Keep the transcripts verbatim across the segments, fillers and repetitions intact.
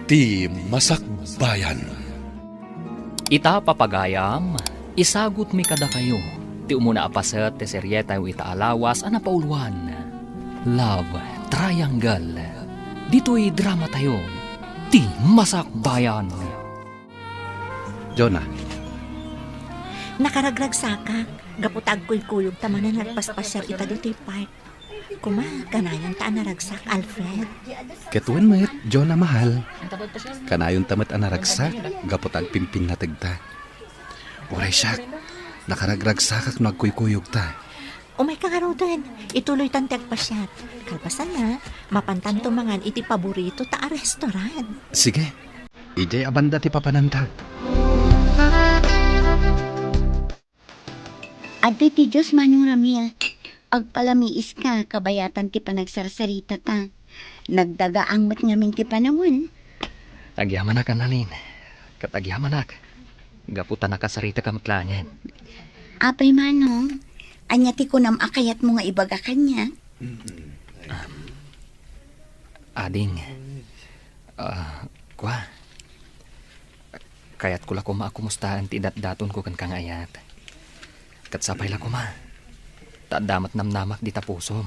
Ti Masakbayan. Ita, papagayam, isagutmi kadakayo ti umuna a paset ti serietayo ita a lawas a napauluan, Love Triangle. Ditoy dramatayo, Ti Masakbayan. Jonah. Nakaragragsakak, gapu ta agkuykuyog ta manen nga agpaspasiar ita ditoy park. Kuma, kanayon ta a naragsak, Alfred. Ket wen met, Jonah mahal. Kanayon ta met a naragsak, gapu ta agpimpinnategta. Uray siak, nakaragragsakak no agkuykuyogta. Umayka ngaruden, ituloytan ti agpasiar. Kalpasanna, mapantanto mangan iti paborito ta a restaurant. Sige, idiay a banda ti papananta. Adtoy ti Dios, Manong Ramil. Agpalamiiska, kabayatan ti panagsarsaritata. Nagdagaang met ngamin ti panawen. Agyamanak, Annalyn. Ket agyamanak. Gapu ta nakasaritaka met laengen. Apay, Manong, ania ti kunam a kayatmo nga ibaga kaniak? Ading, ah, kua, kayatko la koma a kumustaen ti idatdatonko kenka nga ayat. Ket sapay la koma, ta adda met namnamak dita pusom.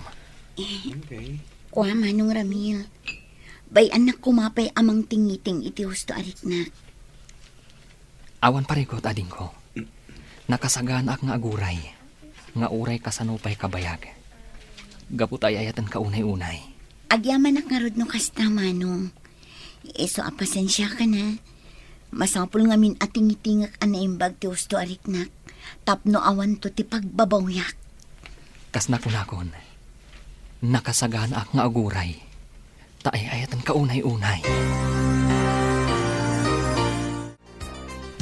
Eh, kua, Manong Ramil, bay-annak koma pay a mangtingiting iti husto a riknak. Awan parigot, adingko. Nakasaganaak nga aguray, nga uray kasano pay kabayag. Gapu ta ay-ayatenka unay-unay. Agyamanak ngarud no kasta, Manong. Isu a pasensiakan a. Masapul ngamin a tingitingek a naimbag ti husto a riknak, tapno awanto ti pagbabawiak. Kas nakunakon, nakasaganaak nga aguray, ta ay-ayatenka unay-unay.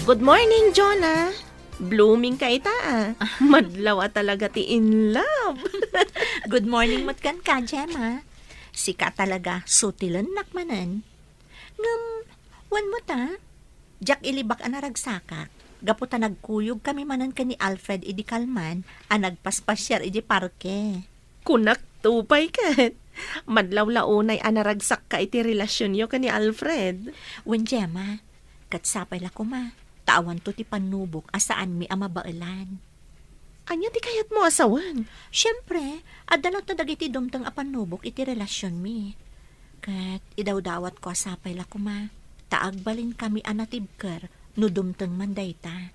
Good morning, Jonah. Blooming ka ita, ah. Madlaw a talaga ti in love. Good morning met kenka, Gemma. Sika talaga, sutilennak manen. Ngem, wen met a, diak ilibak a naragsakak, gapu ta nagkuyog kami manen ken ni Alfred idi kalman a nagpaspasiar idi parke. Kunak to pay ket, madlaw la unay a naragsakka iti relasionyo ken ni Alfred. Wen, Gemma, ket sapay la koma, ta awanto ti pannubok a saanmi a mabaelan. Ania ti kayatmo a sawen? Siempre, adda latta dagiti dumteng a pannubok iti relasionmi. Ket idawdawatko a sapay la koma, ta agbalinkami a natibker no dumteng man dayta.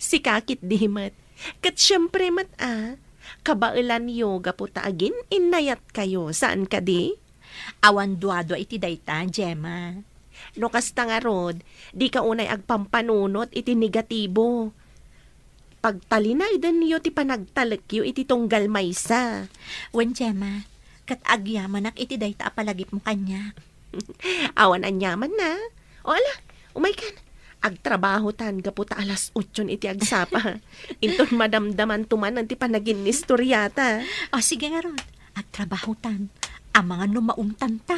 Sika ketdi met. Ket siempre met a, kabaelanyo gapu ta agin-innayatkayo, saan kadi? Awan duadua iti dayta, Gemma. No kasta ngarud, dika unay agpampanunot iti negatibo. Pagtalinaedenyo ti panagtalekyo iti tunggal maysa. Wen, Gemma, ket agyamanak iti dayta a palagipmo kaniak. Awan aniamanna. O ala, umaykan. Agtrabahotan gapu ta alas otson iti agsapa. Inton madamdamanto manen ti panaginnistoriata. O, sige ngarud. Agtrabahotan. Amangan no maungtanta.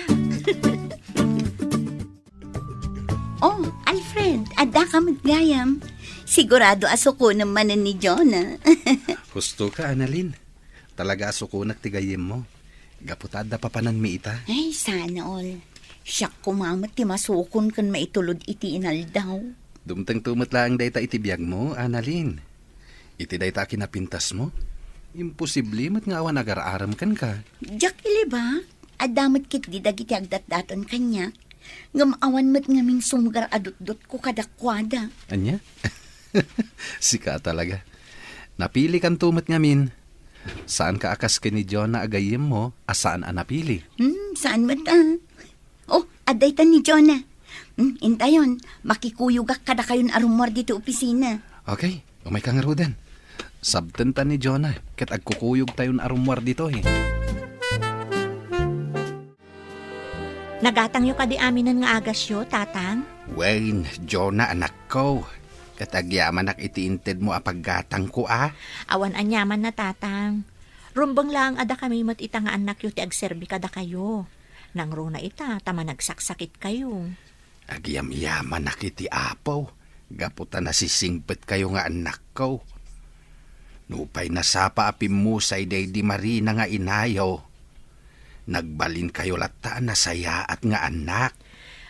Oh, Alfred, addaka met gayam. Sigurado a sukonem manen ni Jonah. Husto ka, Annalyn. Talaga a sukonak ti gayyemmo. Gapu ta adda papananmi ita. Ay, sana all. Siak koma met ti masukon ken maitulod iti inaldaw. Dumtengto met laeng dayta iti biagmo, Annalyn. Iti dayta a kinapintasmo, imposible met nga awan agar-arem kenka. Diak ilibak, adda met ketdi dagiti agdatdaton kaniak. Ngem awan met ngamin sumgar a dutdotko kadakuada. Ania? Sika talaga. Napilikanto met ngamin. Saanka a kas ken ni Jonah a gayyemmo a saan a napili. Hmm, saan met a? Oh, adda ita ni Jonah. Hmm, intayon, makikuyogak kadakayon a rummuar ditoy opisina. Okay, umayka ngaruden. Sabtenta ni Jonah, ket agkukuyogtayon a rummuar ditoy. Nagatangyo kadi aminen nga agasyo, Tatang? Wen, Jonah, anakko. Ket agyamanak iti intedmo a paggatangko, a? Awan aniamanna, Tatang. Rumbeng laeng a dakami met ita nga annakyo ti agserbi kadakayo. Nangruna ita ta managsaksakitkayo. Agyamyamanak iti Apo, gapu ta nasisingpetkayo nga annakko. Nupay nasapa a pimmusay daydi Marina nga inayo, nagbalinkayo latta a nasayaat nga annak.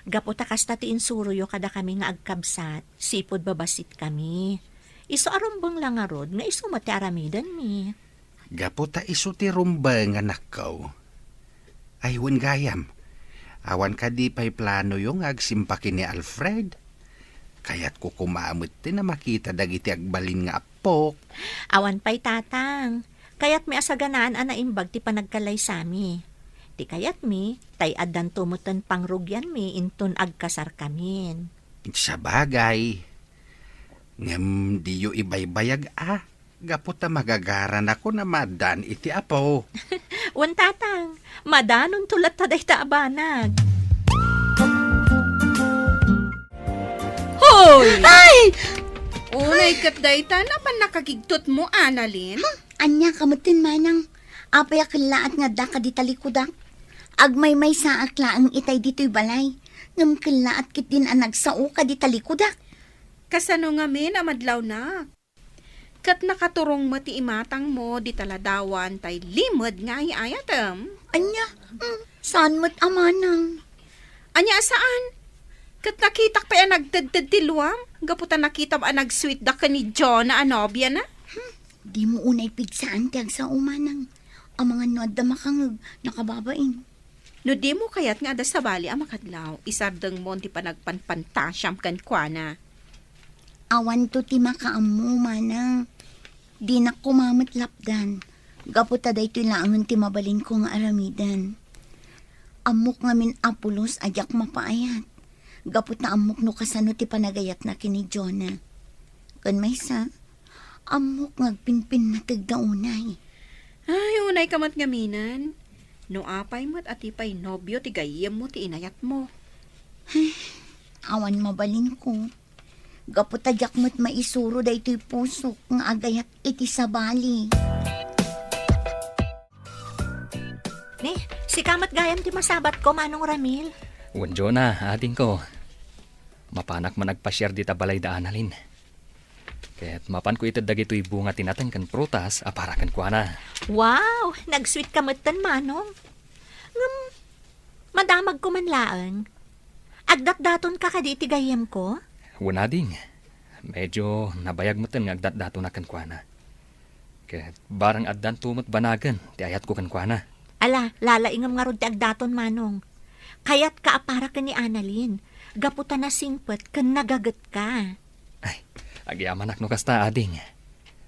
Gapu ta kasta ti insuroyo kadakami nga agkabsat, sipud babasitkami. Isu a rumbeng la ngarud nga isu met ti aramidenmi. Gapu ta isu ti rumbeng, anakko. Ay, wen gayam. Awan kadi pay planoyo nga agsimpa ken ni Alfred? Kayatko koma met ti a makita dagiti agbalin nga appok. Awan pay, Tatang. Kayatmi a saganaan a naimbag ti panagkalaysami. Ti kayatmi, tay addanto metten pangrugianmi inton agkasarkamin. Sabagay. Ngem diyo ibaybayag a, gapu ta magagaranakon a maaddaan iti apo. Wen, Tatang, madanonto latta dayta a banag. Hoy! Ay! Unay ket dayta, napan nakagigtotmo, Annalyn? Ania ka metten, Manang? Apay a kellaat nga adda ka di talikudak? Agmaymaysaak laeng itay ditoy balay, ngem kellaat ketdin a nagsao ka di talikudak. Kasano ngamin a madlawnak? Ket nakaturong met ti imatangmo dita ladawan tay limed nga ay-ayatem. Ania? Mm, saan met a manang? Ania a saan? Ket nakitak pay a nagtedted ti luam, gapu ta nakitam a nagsuitda ken ni Jonah a nobiana. Hmm, dimo unay pigsaan ti agsao, manang. Amangan no adda makangeg, nakababain. No dimo kayat nga adda sabali a makadlaw, isardengmon ti panagpanpantasiam kenkuana. Awanto ti makaammo, manang. Dinak koma met lapdan, gapu ta daytoy laengen ti mabalinko nga aramiden. Ammok ngamin a pulos a diak mapaayat, gapu ta ammok no kasano ti panagayatna ken ni Jonah. Ken maysa, ammok nga agpinpinnategda unay. Ay, unay ka met ngaminen. No apay met a ti pay nobio ti gayyemmo ti inayatmo. Ay, awan mabalinko. Gapu ta diak met maisuro daytoy pusok nga agayat iti sabali. Ni, sika met gayam ti masabatko, Manong Ramil. Wen, Jonah, adingko. Mapanak man agpasiar dita balay da Annalyn. Ket mapanko ited dagitoy bunga ti nateng ken prutas a para kenkuana. Wow! Nagsuitka metten, Manong. Ngem, madamagko man laeng. Agdatdatonka kadi iti gayyemko? Wen, ading. Medyo nabayag metten nga agdatdatonak kenkuana. Ket barang addanto met banagen ti ayatko kenkuana. Ala, lalaingem ngarud ti agdaton, Manong. Kayatka a para ken ni Annalyn, gapu ta nasingpet ken nagagetka. Ay, agyamanak no kasta, ading.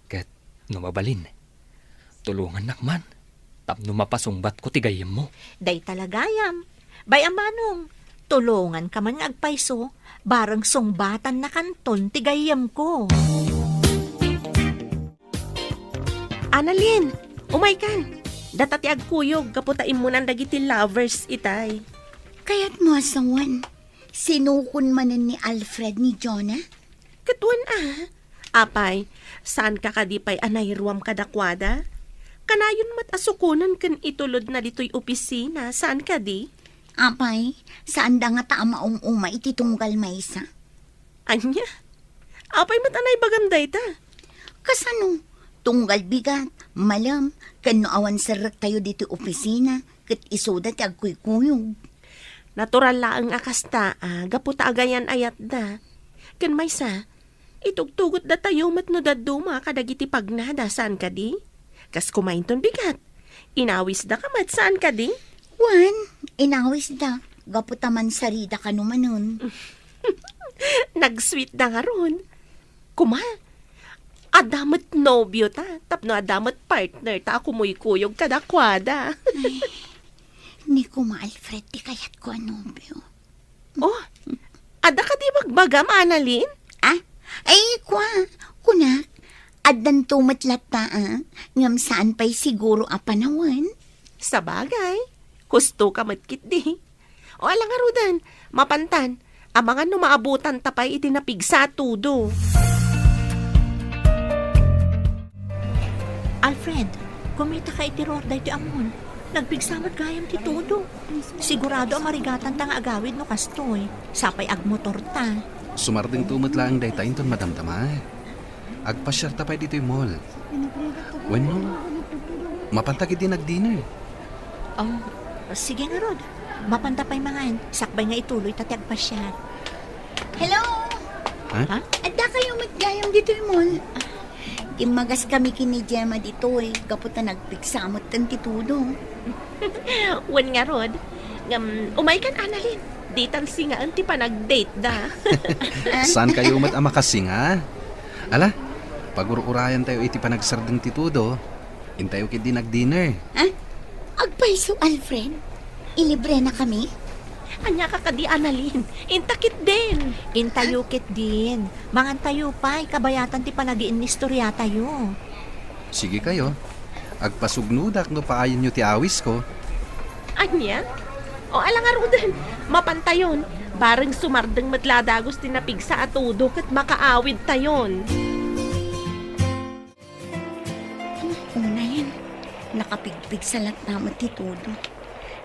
Ket no mabalin, tulongannak man tapno mapasungbatko ti gayyemmo. Dayta la gayam. Bay-am, Manong, tulonganka man nga agpayso, bareng sungbatannakanton ti gayyemko. Annalyn, umaykan. Data ti agkuyog gapu ta immunan dagiti lovers itay. Kayatmo a sawen, sinukon manen ni Alfred ni Jonah? Ket wen a. Apay, saanka kadi pay a nairuam kadakuada? Kanayon met a sukonen ken itulodna ditoy opisina, saan kadi? Apay, saanda ngata a maum-uma iti tunggal maysa? Ania? Apay met a naibagam dayta? Kasano? Tunggal bigat, malem, ken no awan serrektayo ditoy opisina, ket isuda ti agkuykuyog. Natural laeng a kasta, a, gapu ta agayan-ayatda. Ken maysa, itugtugotdatayo met no dadduma kadagiti pagnada, saan kadi? Kas kumainton bigat. Inawisdaka met, saan kadi? Wen, inawisda, gapu ta mansarida kano manen. Nagsuitda ngarud. Kuma, adda met nobiota, tapno adda met partnerta a kumuykuyog kadakuada. Ay, ni Kuma Alfred ti kayatko a nobio. Oh, adda kadi bagbagam, Annalyn? Ah? Ay, kua, kunak, addanto met latta, a, ngem saan pay siguro a panawen. Sabagay, husto ka met ketdi. O, ala ngaruden, mapantan, amangan no maabutanta pay iti napigsa a tudo. Alfred, kumitaka iti ruar daytoy a mall. Nagpigsa met gayam ti tudo. Sigurado a marigatanta nga agawid no kastoy. Sapay agmotorta. Sumardengto met laeng dayta inton madamdama. Agpasiarta pay ditoy mall. Wenno, mapanta ketdi nag-dinner. Oh, sige ngarud. Mapanta pay mangan, sakbay nga ituloy ta ti agpasiar. Hello! Ha? Ha? Adda kayo met gayam ditoy mall? Timmagas kami ken ni Gemma ditoy, gapu ta nagpigsa metten ti Todo. Wen ngarud, ngem umaykan, Annalyn. Ditan singaen ti panagdate da. Saan kayo met a makasinga? Ala, pagur-urayan tayo iti panagsardeng ti Todo. Intayo ketdi nag-dinner. Ha? Agpayso, Alfred? Ilibre na kami? Ania ka kadi, Annalyn? Inta ketdin. Intayo ketdin. Mangan tayo pay, kabayatan ti panagiinnistoriatayo. Sige kayo. Agpasugnodak no paayenyo ti awisko. Ania? O, ala ngaruden, mapantayon. Bareng sumardeng met la dagus ti napigsa a Todo ket makaawidtayon. Unayen, nakapigpigsa latta met ti Todo.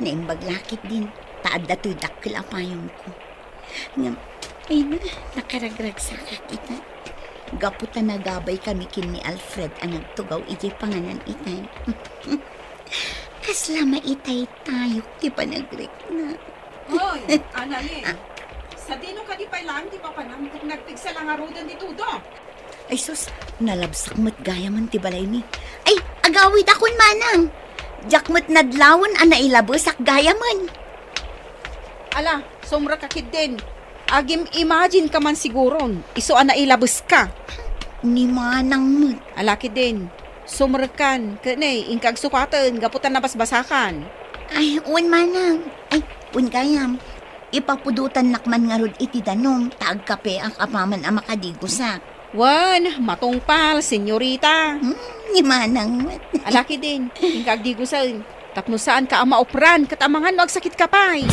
Naimbag la ketdin, ta adda toy dakkel a payongko. Ngem, ay na, nakaragragsakak ita. Gapu ta nagabay kami ken ni Alfred a nagtugaw idiay panganan itay. Kasla maitaytayok ti panagrikna. Hoy, Annalyn, sadino kadi pay laeng ti papanam ket nagpigsa la ngaruden ti Todo? Ay sus, nalabsak met gayamen ti balaymi. Ay, agawidakon manang. Diak met nadlawen a nailabesak gayamen. Ala, sumrekka ketdin. Agim-imagine ka man siguron, isu a nailabeska. Ni manang met. Ala ketdin, sumrekkan, ket ne, inka agsukaten gapu ta nabasbasakan. Ay, wen manang. Ay, wen gayam. Ipapudotannak man ngarud iti danum, ta agkapeak apaman a makadigusak. Wen, matungpal, senyorita. Hmm, ni manang met. Ala ketdin, inka agdigusen. Tapno saanka a maupran, ket amangan no agsakitka pay.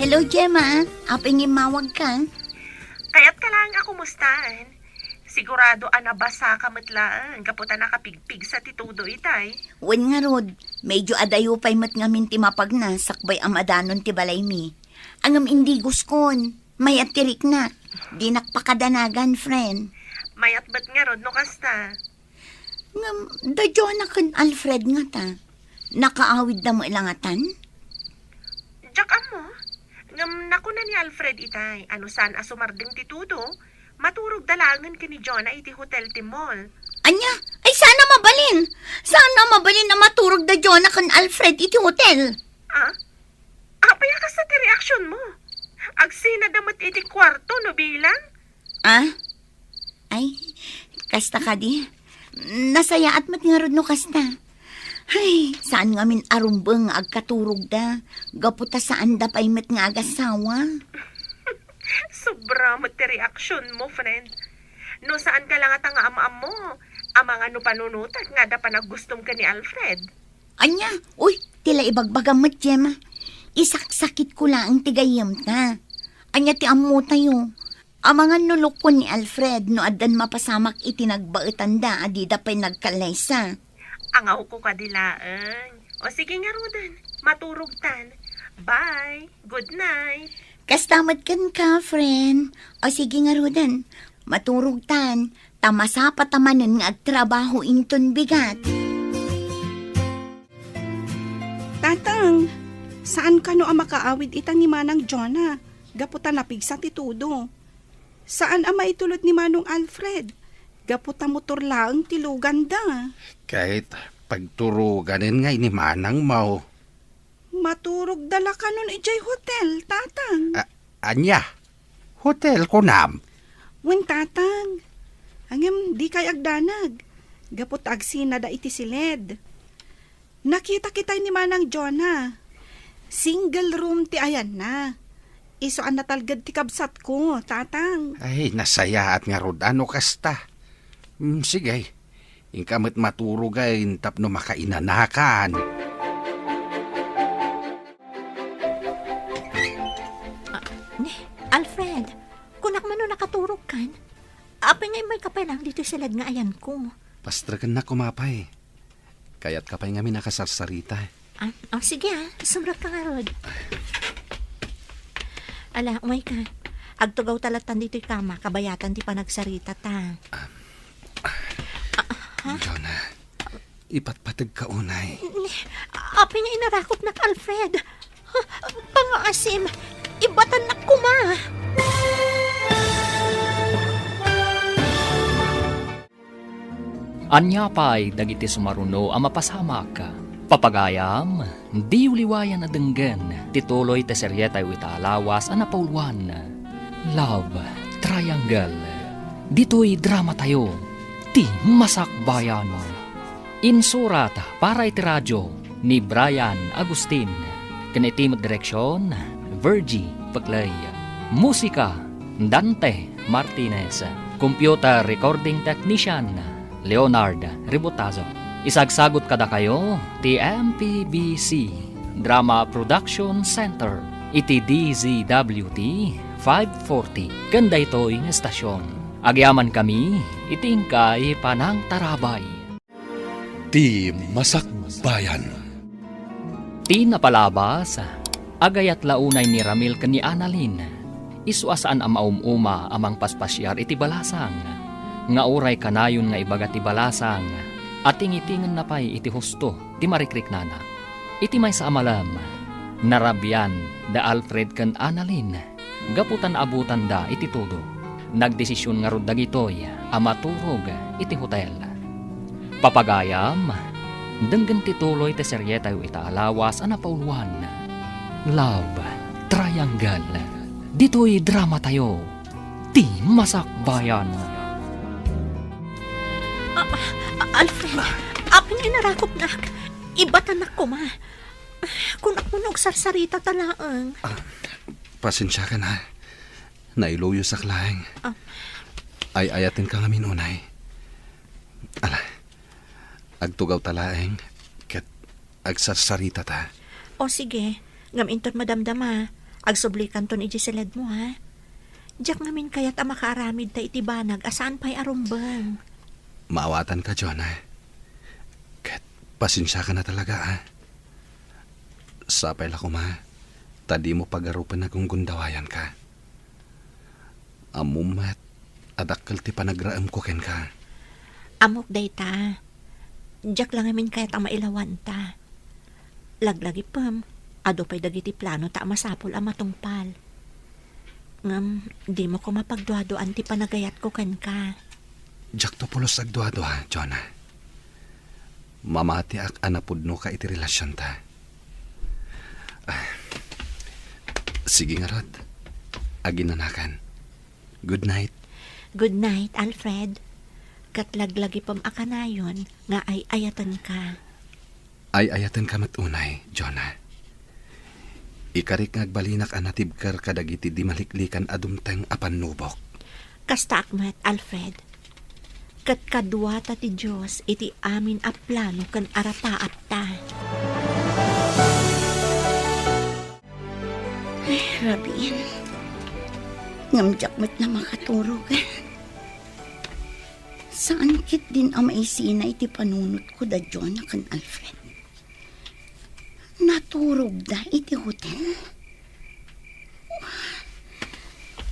Hello, Gemma. Apay nga immawagka? Kayatka laeng a kumustaen. Sigurado a nabasaka met laeng gapu ta nakapigpigsa ti Todo itay. Wen ngarud, medyo adayo pay met ngamin ti mapagna sakbay a madanon ti balaymi. Ngem indiguskon, mayat ti riknak. Dinak pakadanagan, friend. Mayat met ngarud no kasta. Ngem, da Jonah ken Alfred ngata, nakaawidda met la ngatan? Diak ammo. Ngem nakuna ni Alfred itay a no saan a sumardeng ti Todo, maturogda laengen ken ni Jonah iti hotel ti mall. Ania? Ay, saan a mabalin! Saan a mabalin a maturogda Jonah ken Alfred iti hotel? Ah? Apay a kasta ti reaksionmo? Agsinada met iti kuarto no bilang? Ah? Ay, kasta kadi. Nasayaat met ngarud no kasta. Ay, saan ngamin a rumbeng nga agkaturogda. Gapu ta saanda pay met nga agasawa. Sobra met ti reaksionmo, friend. No saanka la ngata nga am-ammo, amangan no panunotek nga adda panaggustom ken ni Alfred. Ania? Uy, ti la ibagbagam met, Gemma. Isaksakitko laeng ti gayyemta. Ania ti ammotayo? Amangan no lukon ni Alfred no addan mapasamak iti nagbaetanda a dida pay nagkallaysa. Angawko kadi laeng. O sige ngaruden, maturogtan. Bye. Good night. Kasta met kenka, friend. O sige ngaruden, maturogtan. Ta masapa ta manen nga agtrabaho inton bigat. Tatang, saan kano a makaawid ita ni Manang Jonah? Gapu ta napigsa ti Todo. Saan a maitulod ni Manong Alfred, gapu ta motor laeng ti luganda. Ket pagturoganen ngay ni Manangmo. Maturogda la kanon idiay hotel, Tatang. A-, ania? Hotel, kunam? Wen, Tatang. Ngem dikay agdanag, gapu ta agsinada iti siled. Nakita kitay ni Manang Jonah. Single room ti ayanna. Isu a natalged ti kabsatko, Tatang. Ay, nasayaat ngarud a no kasta. Mm, sige, inka met maturogen tapno makainanakan. Ah, ne, Alfred, kunak man no nakaturogkan? Apay nga immayka pay laeng ditoy siled nga ayanko? Pastrekennak koma pay. Kayatka pay ngamin a kasarsarita. Ah, oh, sige ah. Sumrekka ngarud. Ala, umayka. Agtugawta lattan ditoy kama, kabayatan ti panagsaritata. Ah, ha? Jonah. Ipatpategka unay. Apay nga inarakupnak, Alfred? Ha? Pangaasim, ibatannak koma. Ania pay dagiti sumaruno a mapasamak? Papagayam, diyo liwayan a denggen ti tuloy ti serietayo ita a lawas a napauluan, Love Triangle. Ditoy dramatayo, ti Masakbayan. Insurat para iti radio ni Brian Agustin, ken iti met direksion, Virgie Peclay. Musika, Dante Martinez. Computer recording technician, Leonard Ributazo. Isagsagut kadakayo ti M P B C Drama Production Center iti D Z W T five forty ken daytoy nga estasion. Agyamankami iti inkay panangtarabay. Ti Masakbayan. Ti napalabas, agayat la unay ni Ramil ken ni Annalyn. Isu a saan a maum-uma a mangpaspasiar iti balasang, nga uray kanayon nga ibaga ti balasang, atingitingenna pay iti husto ti marikriknana. Iti maysa a malem, narabian da Alfred ken Annalyn gapu ta naabutanda iti todo. Nagdesision ngarud dagitoy a maturog iti hotel. Papagayam, denggen ti tuloy ti serietayo ita a lawas a napauluan, Love Triangle. Ditoy dramatayo, ti Masakbayan. Ah, ah, Alfred, apay nga inarakupnak? Ibatannak koma. Kunak mo no agsarsarita ta laeng. Ah, pasensiakan, ha. Nailuyosak laeng. Ah. Ay-ayatenka ngamin unay. Ala, agtugawta laeng, ket agsarsaritata. O sige, ngem inton madamdama, agsublikanton idiay siledmo, ha? Diak ngamin kayat a makaaramid ta iti banag a saan pay a rumbeng. Maawatanka, Jonah. Ket pasensiakan a talaga, ha. Sapay la koma, ta dimo pagarupen a gunggundawayanka. Ammom met a dakkel ti panagraemko kenka. Ammok dayta. Diak la ngamin kayat a mailawanta. Laglagipem, adu pay dagiti planota a masapul a matungpal. Ngem, dimo koma pagduaduan ti panagayatko kenka. Diakto pulos agduadua, Jonah. Mamatiak a napudnoka iti relasionta. Ah, sige ngarud, aginanakan. Good night. Good night, Alfred. Ket laglagipem a kanayon nga ay-ayatenka. Ay-ayatenka met unay, Jonah. Ikarik nga agbalinak a natibker kadagiti di maliklikan a dumteng a pannubok. Kastaak met, Alfred. Ket kaduata ti Dios iti amin a plano ken arapaatta. Ay, rabiin. Ngem diak met la makaturog. Saan ketdin a maisina iti panunotko da Jonah ken Alfred. Naturogda iti hotel?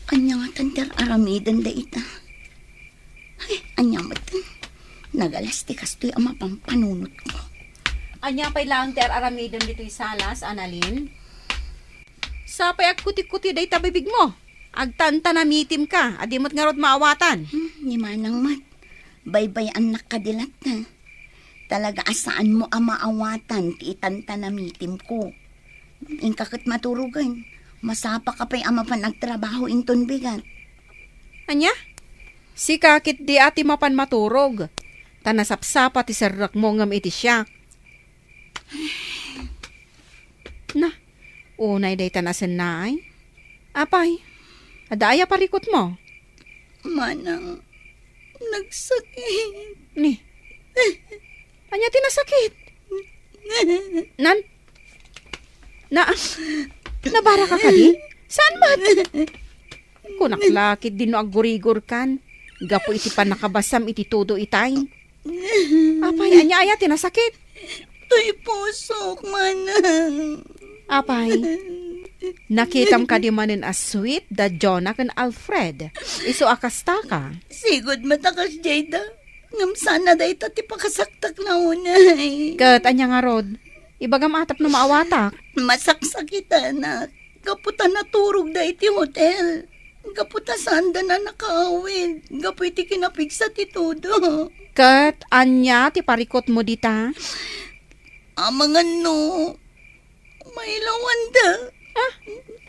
Ania ngatan ti ar-aramiden dayta? Ay, ania met? Nagalas ti kastoy a mapan panunotko. Ania pay laeng ti ar-aramidem ditoy salas, Annalyn? Sapay agkuti-kuti dayta bibigmo. Agtantanamitimka, a di met ngarud maawatan. Hmm, ni manang met. Baybay-annak kadi latta. Talaga a saanmo a maawatan ti itantanamitimko. Inka ket maturogen. Masapaka pay a mapan agtrabaho inton bigat. Ania? Sika ketdi a ti mapan maturog, ta nasapsapa ti serrekmo ngem iti siak. Na, unay dayta nasennaay. Apay, adda aya parikutmo? Manang, nagsakit. Ni, ania ti nasakit? Nan, na, nabaraka kadi? Saan met? Kunak la ketdin no aggurigorkan gapu iti pannakabasam iti todo itay. Apay, ania aya ti nasakit? Toy pusok, manang. Apay, nakitam kadi manen a sweet da Jonah ken Alfred? Isu a kastaka. Sigud met a kasdiay da. Ngem saan a dayta ti pakasaktak la unay. Ket ania ngarud? Ibagam a tapno maawatak. Masaksakitanak. Gapu ta naturogda iti hotel. Gapu ta saanda a nakaawid. Gapu iti kinapigsa ti todo. Ket ania ti parikutmo dita? Amangan no mailawanda. Ah?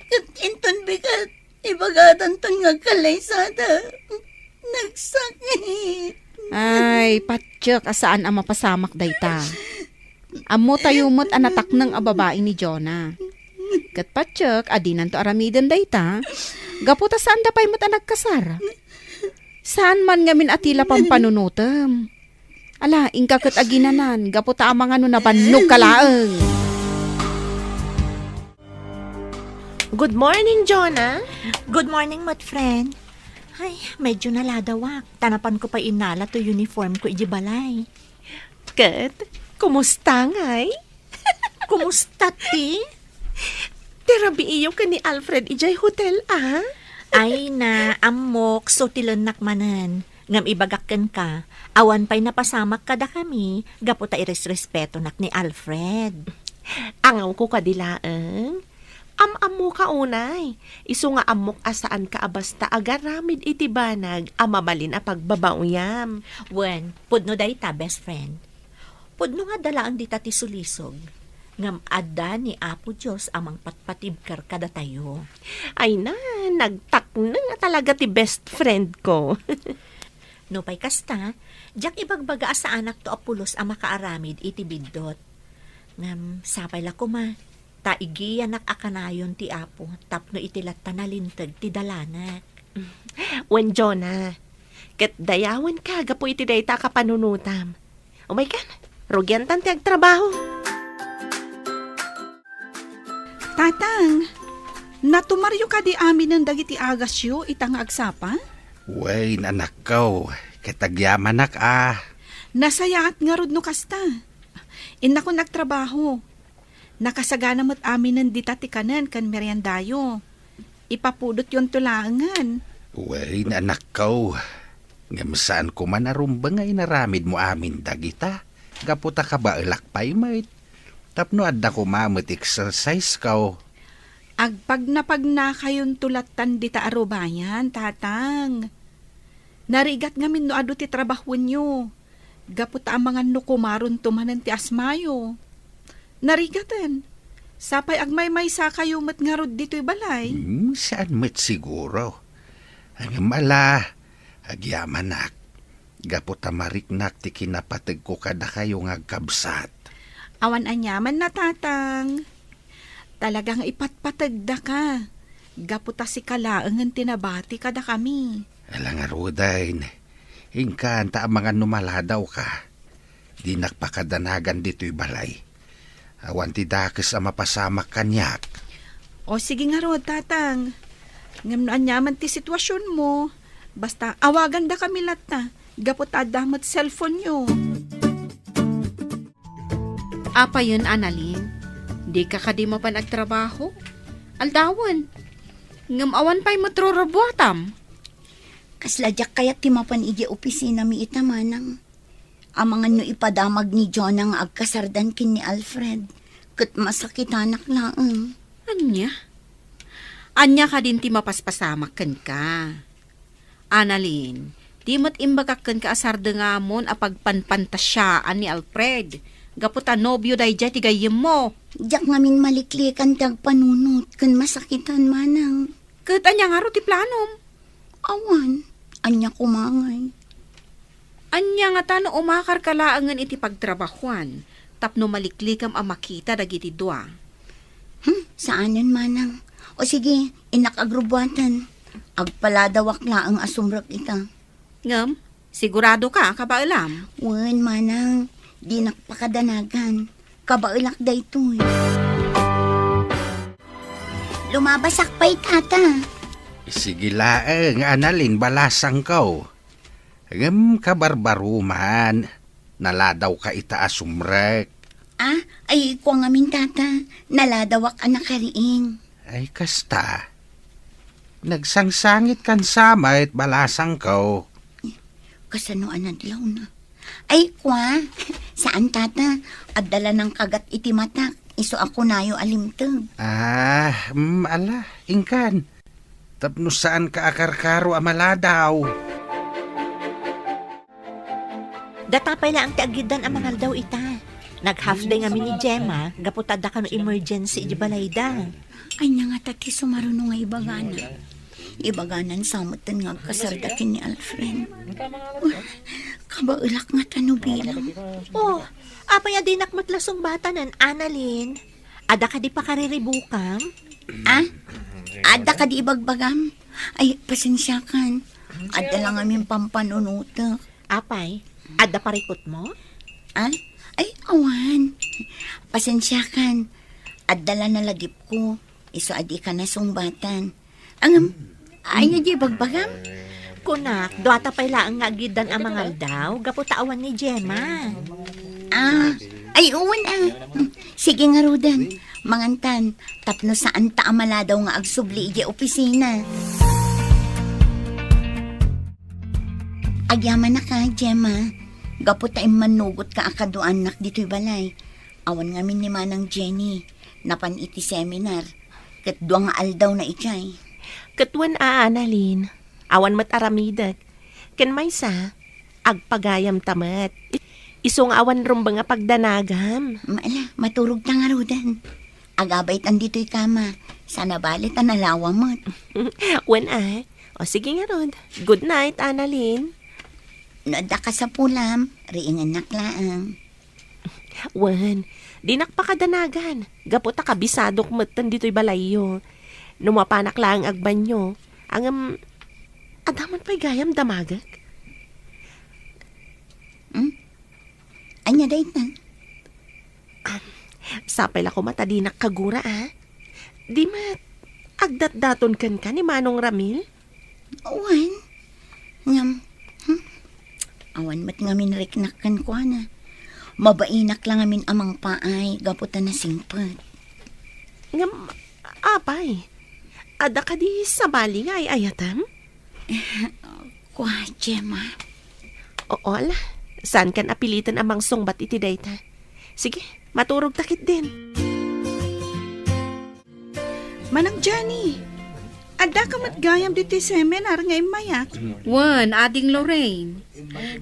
Ket inton bigat, ibagadanton nga agkallaysada. Nagsakit. Ay, patiek a saan a mapasamak dayta. Ammotayo met a natakneng a babai ni Jonah. Ket patiek a dinanto aramiden dayta, gapu ta saanda pay met a nagkasar. Saan man ngamin a ti la pampanunotem. Ala, inka ket aginanan, gapu ta amangan no nabannogka laeng. Good morning, Jonah. Good morning, met friend. Ay, medyo naladawak. Ta napanko pay innala toy uniform ko iti balay. Ket, kumusta ngay? Kumusta ti? Ti rabiiyo ken ni Alfred idiay hotel, a? Ay na, ammok, sutilennak manen. Ngem ibagak kenka, awan pay napasamak kadakami gapu ta iresrespetonak ni Alfred. Angawko kadi laeng? Am-ammoka unay, isu nga ammok a saanka a basta agaramid iti banag a mabalin a pagbabaoyam. Wen, pudno dayta, best friend. Pudno nga adda laeng dita ti sulisog, ngem adda ni Apo Dios a mangpatpatibker kadatayo. Ay na, nagtakneng a talaga ti best friend ko. Nupay kasta, diak ibagbaga a saanakto a pulos a makaaramid iti biddut. Ngem sapay la koma, ta igiyanak a kanayon ti Apo tapno iti latta nalinteg ti dalanak. Wen, Jonah, ket dayawenka gapu iti dayta a kapanunotam. Umaykan, rugiantan ti agtrabaho. Tatang, natumaryo kadi aminen dagiti agasyo ita nga agsapa? Wen, anakko, ket agyamanak a. Nasayaat ngarud no kasta. Innakon agtrabaho. Nakasagana met aminen dita ti kanen ken meriendayo. Ipapudotyonto laengen. Wen, anakko. Ngem saanko man a rumbeng nga inaramidmo amin dagita, gapu ta kabaelak pay met. Tapno adda koma met exercise ko. Agpagnapagnakayonto lattan dita a rubayan, Tatang. Narigat ngamin no adu ti trabahoenyo. Gapu ta amangan no kumaronto manen ti asmayo. Narigaten. Sapay agmaymaysakayo met ngarud ditoy balay. Hmm, saan met siguro. Ngem ala, agyamanak. Gapu ta mariknak ti kinapategko kadakayo nga agkabsat. Awan aniaman, Tatang. Talaga nga ipatpategdaka. Gapu ta sika laengen ti nabati kadakami. Ala ngaruden, inkan ta amangan no maladawka. Dinak pakadanagan ditoy balay. Awan ti dakes a mapasamak kaniak. O, sige ngarud, Tatang. Ngem no aniaman ti situasionmo, basta awagandakami latta, gapu ta adda met cellphone-yo. Apayen, Annalyn, dika kadi mapan agtrabaho? Aldawen. Ngem awan pay met rurubbuatam. Kasla diak kayat ti mapan idiay opisinami ita, manang. Amangan no ipadamag ni Jonah nga agkasardan ken ni Alfred, ket masakitanak laeng. Ania? Ania kadin ti mapaspasamak kenka? Annalyn, di met imbagak kenka a sardengamon a pagpanpantasiaan ni Alfred, gapu ta nobio daydiay ti gayyemmo. Diak ngamin maliklikan ti agpanunot ken masakitan, manang. Ket ania ngarud ti planom? Awan, ania koma ngay? Ania ngata no umakarka laengen iti pagtrabahuan tapno maliklikam a makita dagiti dua? Hmm, saanen, manang. O sige, innak agrubbuaten. Agpaladawak laeng a sumrek ita. Ngem, siguradoka a kabaelam? Wen, manang. Dinak pakadanagan. Kabaelak daytoy. Lumabasak pay, tata. Sige laeng, Annalyn, balasangko. Ngem kabarbaroman, naladawka ita a sumrek. Ah, ay, kua ngamin, tata. Naladawak a nakariing. Ay, kasta. Nagsangsangitkan sa met, balasangko. Kasano a nadlawna? Ay, kua, saan, tata. Adda la nangkagat iti matak, isu a kunayo a limteg. Ah, mm, ala, inkan. Tapno saanka a karkaro a maladaw. Data pay laeng ti aggiddan a mangaldaw ita. Nag-half day ngamin ni Gemma, gapu ta adda kano emergency iti balayda. Ania ngata ti sumaruno nga ibagana? Ibaganan sa metten nga agkasarda ken ni Alfred. Kabaelak ngata no bilang. Oh, apay a dinak met la sungbatanen, Annalyn? Adda kadi pakariribukam? Ah? Adda kadi ibagbagam? Ay, pasensiakan. Adda la ngamin pampanunotek. Apay, adda parikutmo? Ah? Ay, awan. Pasensiakan. Adda la naladipko. Isu a dika nasungbatan. Ngem, ania ti ibagbagam? Kunak, duata pay laeng nga aggiddan a mangaldaw, gapu ta awan ni Gemma. Ah, ay, wen, ah. Sige ngaruden, mangantan, tapno saanta a maladaw nga agsubli idiay opisina. Agyamanak, Gemma, gapu ta immannugotka a kaduaannak ditoy balay. Awan ngamin ni Manang Jenny, napan iti seminar, ket dua nga aldawna idiay. Ket wen a, Annalyn, awan met aramidek. Ken maysa, agpagayamta met. Isu nga awan rumbeng a pagdanagam. Ala, maturogta ngaruden. Agabaytan ditoy kama, saan a bale ta nalawa met. Wen a. O sige ngarud. Good night, Annalyn. No adda kasapulam, riingennak laeng. Wen, dinak pakadanagan, gapu ta kabisadok metten ditoy balayyo. No mapanak laeng agbanyo, ngem, adda man pay gayam damagek? Hmm? Ania dayta? Am, sapay la koma ta dinak kagura, a? Di met, agdatdaton kenka ni Manong Ramil? Wen. Ngem, hmm? Awan met ngamin riknak kenkuana. Mabainak la ngamin a mangpaay gapu ta nasingpet. Ngem, apay, adda kadi sabali nga ay-ayatem? Kua, Gemma. Oo, ala. Saankan a piliten a mangsungbat iti dayta. Sige, maturogta ketdin. Manang Jenny, addaka met gayam ditoy seminar nga immayak? Wen, Ading Lorraine.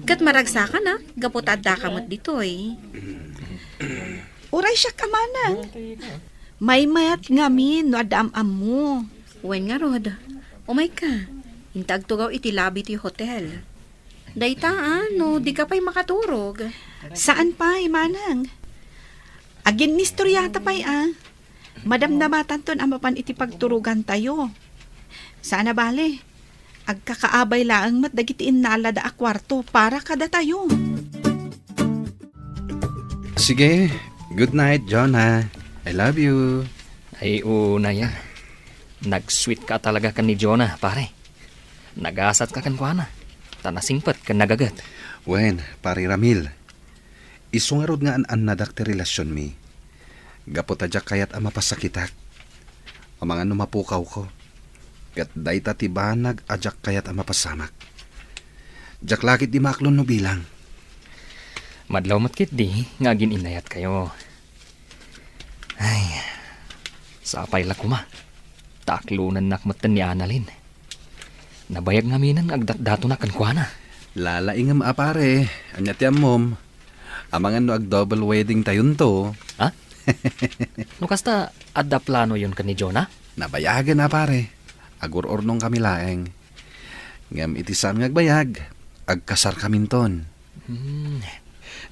Ket maragsakan a, gapu ta addaka met ditoy. Uray siak a manang. Maymayat ngamin no adda am-ammo. Wen ngarud, umayka. Inta agtugaw iti lobby ti hotel. Dayta, a, no dika pay makaturog. Saan pay, manang. Aginnistoriata pay, a. Madamdamatanton a mapan iti pagturogantayo. Saan a bale, agkakaabay laeng met dagiti innalada a kuarto para kadatayo. Sige, good night, Jonah. I love you. Ay, unay a. Nag-sweet ka talaga ken ni Jonah, pare. Nagasatka kenkuana, ta nasingpet ken nagaget. Wen, Pare Ramil, isu ngarud nga an-annadak ti relasionmi. Gapu ta diak kayat a mapasakitak. Amangan no mapukawko. Ket dayta ti banag a diak kayat a mapasamak. Diak la ketdi maaklon no bilang. Madlaw met ketdi nga agin-innayatkayo. Ay, sapay la koma. Ta aklonennak metten ni Annalyn. Nabayag ngaminen nga agdatdatonak kenkuana. Lalaingem a pare, ania ti ammom? Amangan no ag-double wedding tayonto. Ha? No kasta, adda planoyon ken ni Jonah? Nabayagen a pare. Agur-urnongkami laeng. Ngem iti saan nga agbayag, agkasarkaminton. Hmm.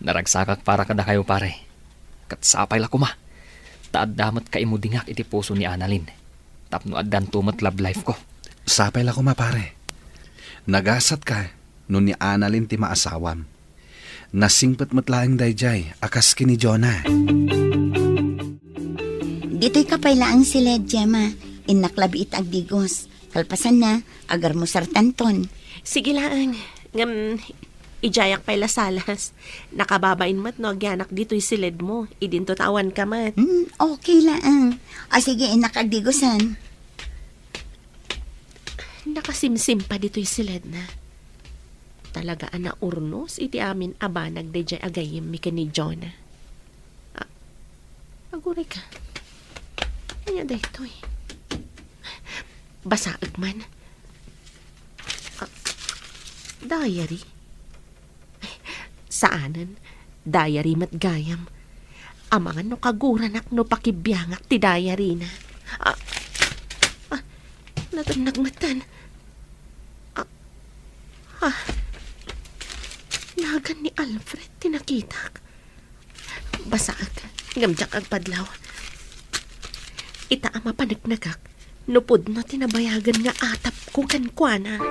Naragsakak para kadakayo, pare. Ket sapay la koma. Ta adda met kaimudingak iti puso ni Annalyn. Tapno addanto met love life ko. Sapay la koma, pare. Nagasatka no ni Annalyn ti maasawam. Nasingpet met laeng daydiay a kas ken ni Jonah. Ditoyka pay laeng siled, Gemma. Innak labi ita agdigos. Kalpasanna, agarmusartanton. Sige laeng. Ngem, idiayak pay la salas. Nakababain met no agyanak ditoy siledmo. Idinto ta awanka met. Hmm, okay laeng. O sige, innak agdigosan. Nakasimsim pa ditoy siledna. Talaga a naurnos iti amin a banag daydiay a gayyemmi ken ni Jonah. Ah, aguray ka. Ania daytoy? Basaek man. Ah, diary? Saanen. Diary met gayam. Amangan no kaguranak no pakibiangak ti diary na. Ah, ah, natennag metten. Ah, ah, nagan ni Alfred ti nakitak. Basaek, ngem diak agpadlaw. Ita a mapaneknekak, no pudno ti nabayagen nga atapko kenkuana.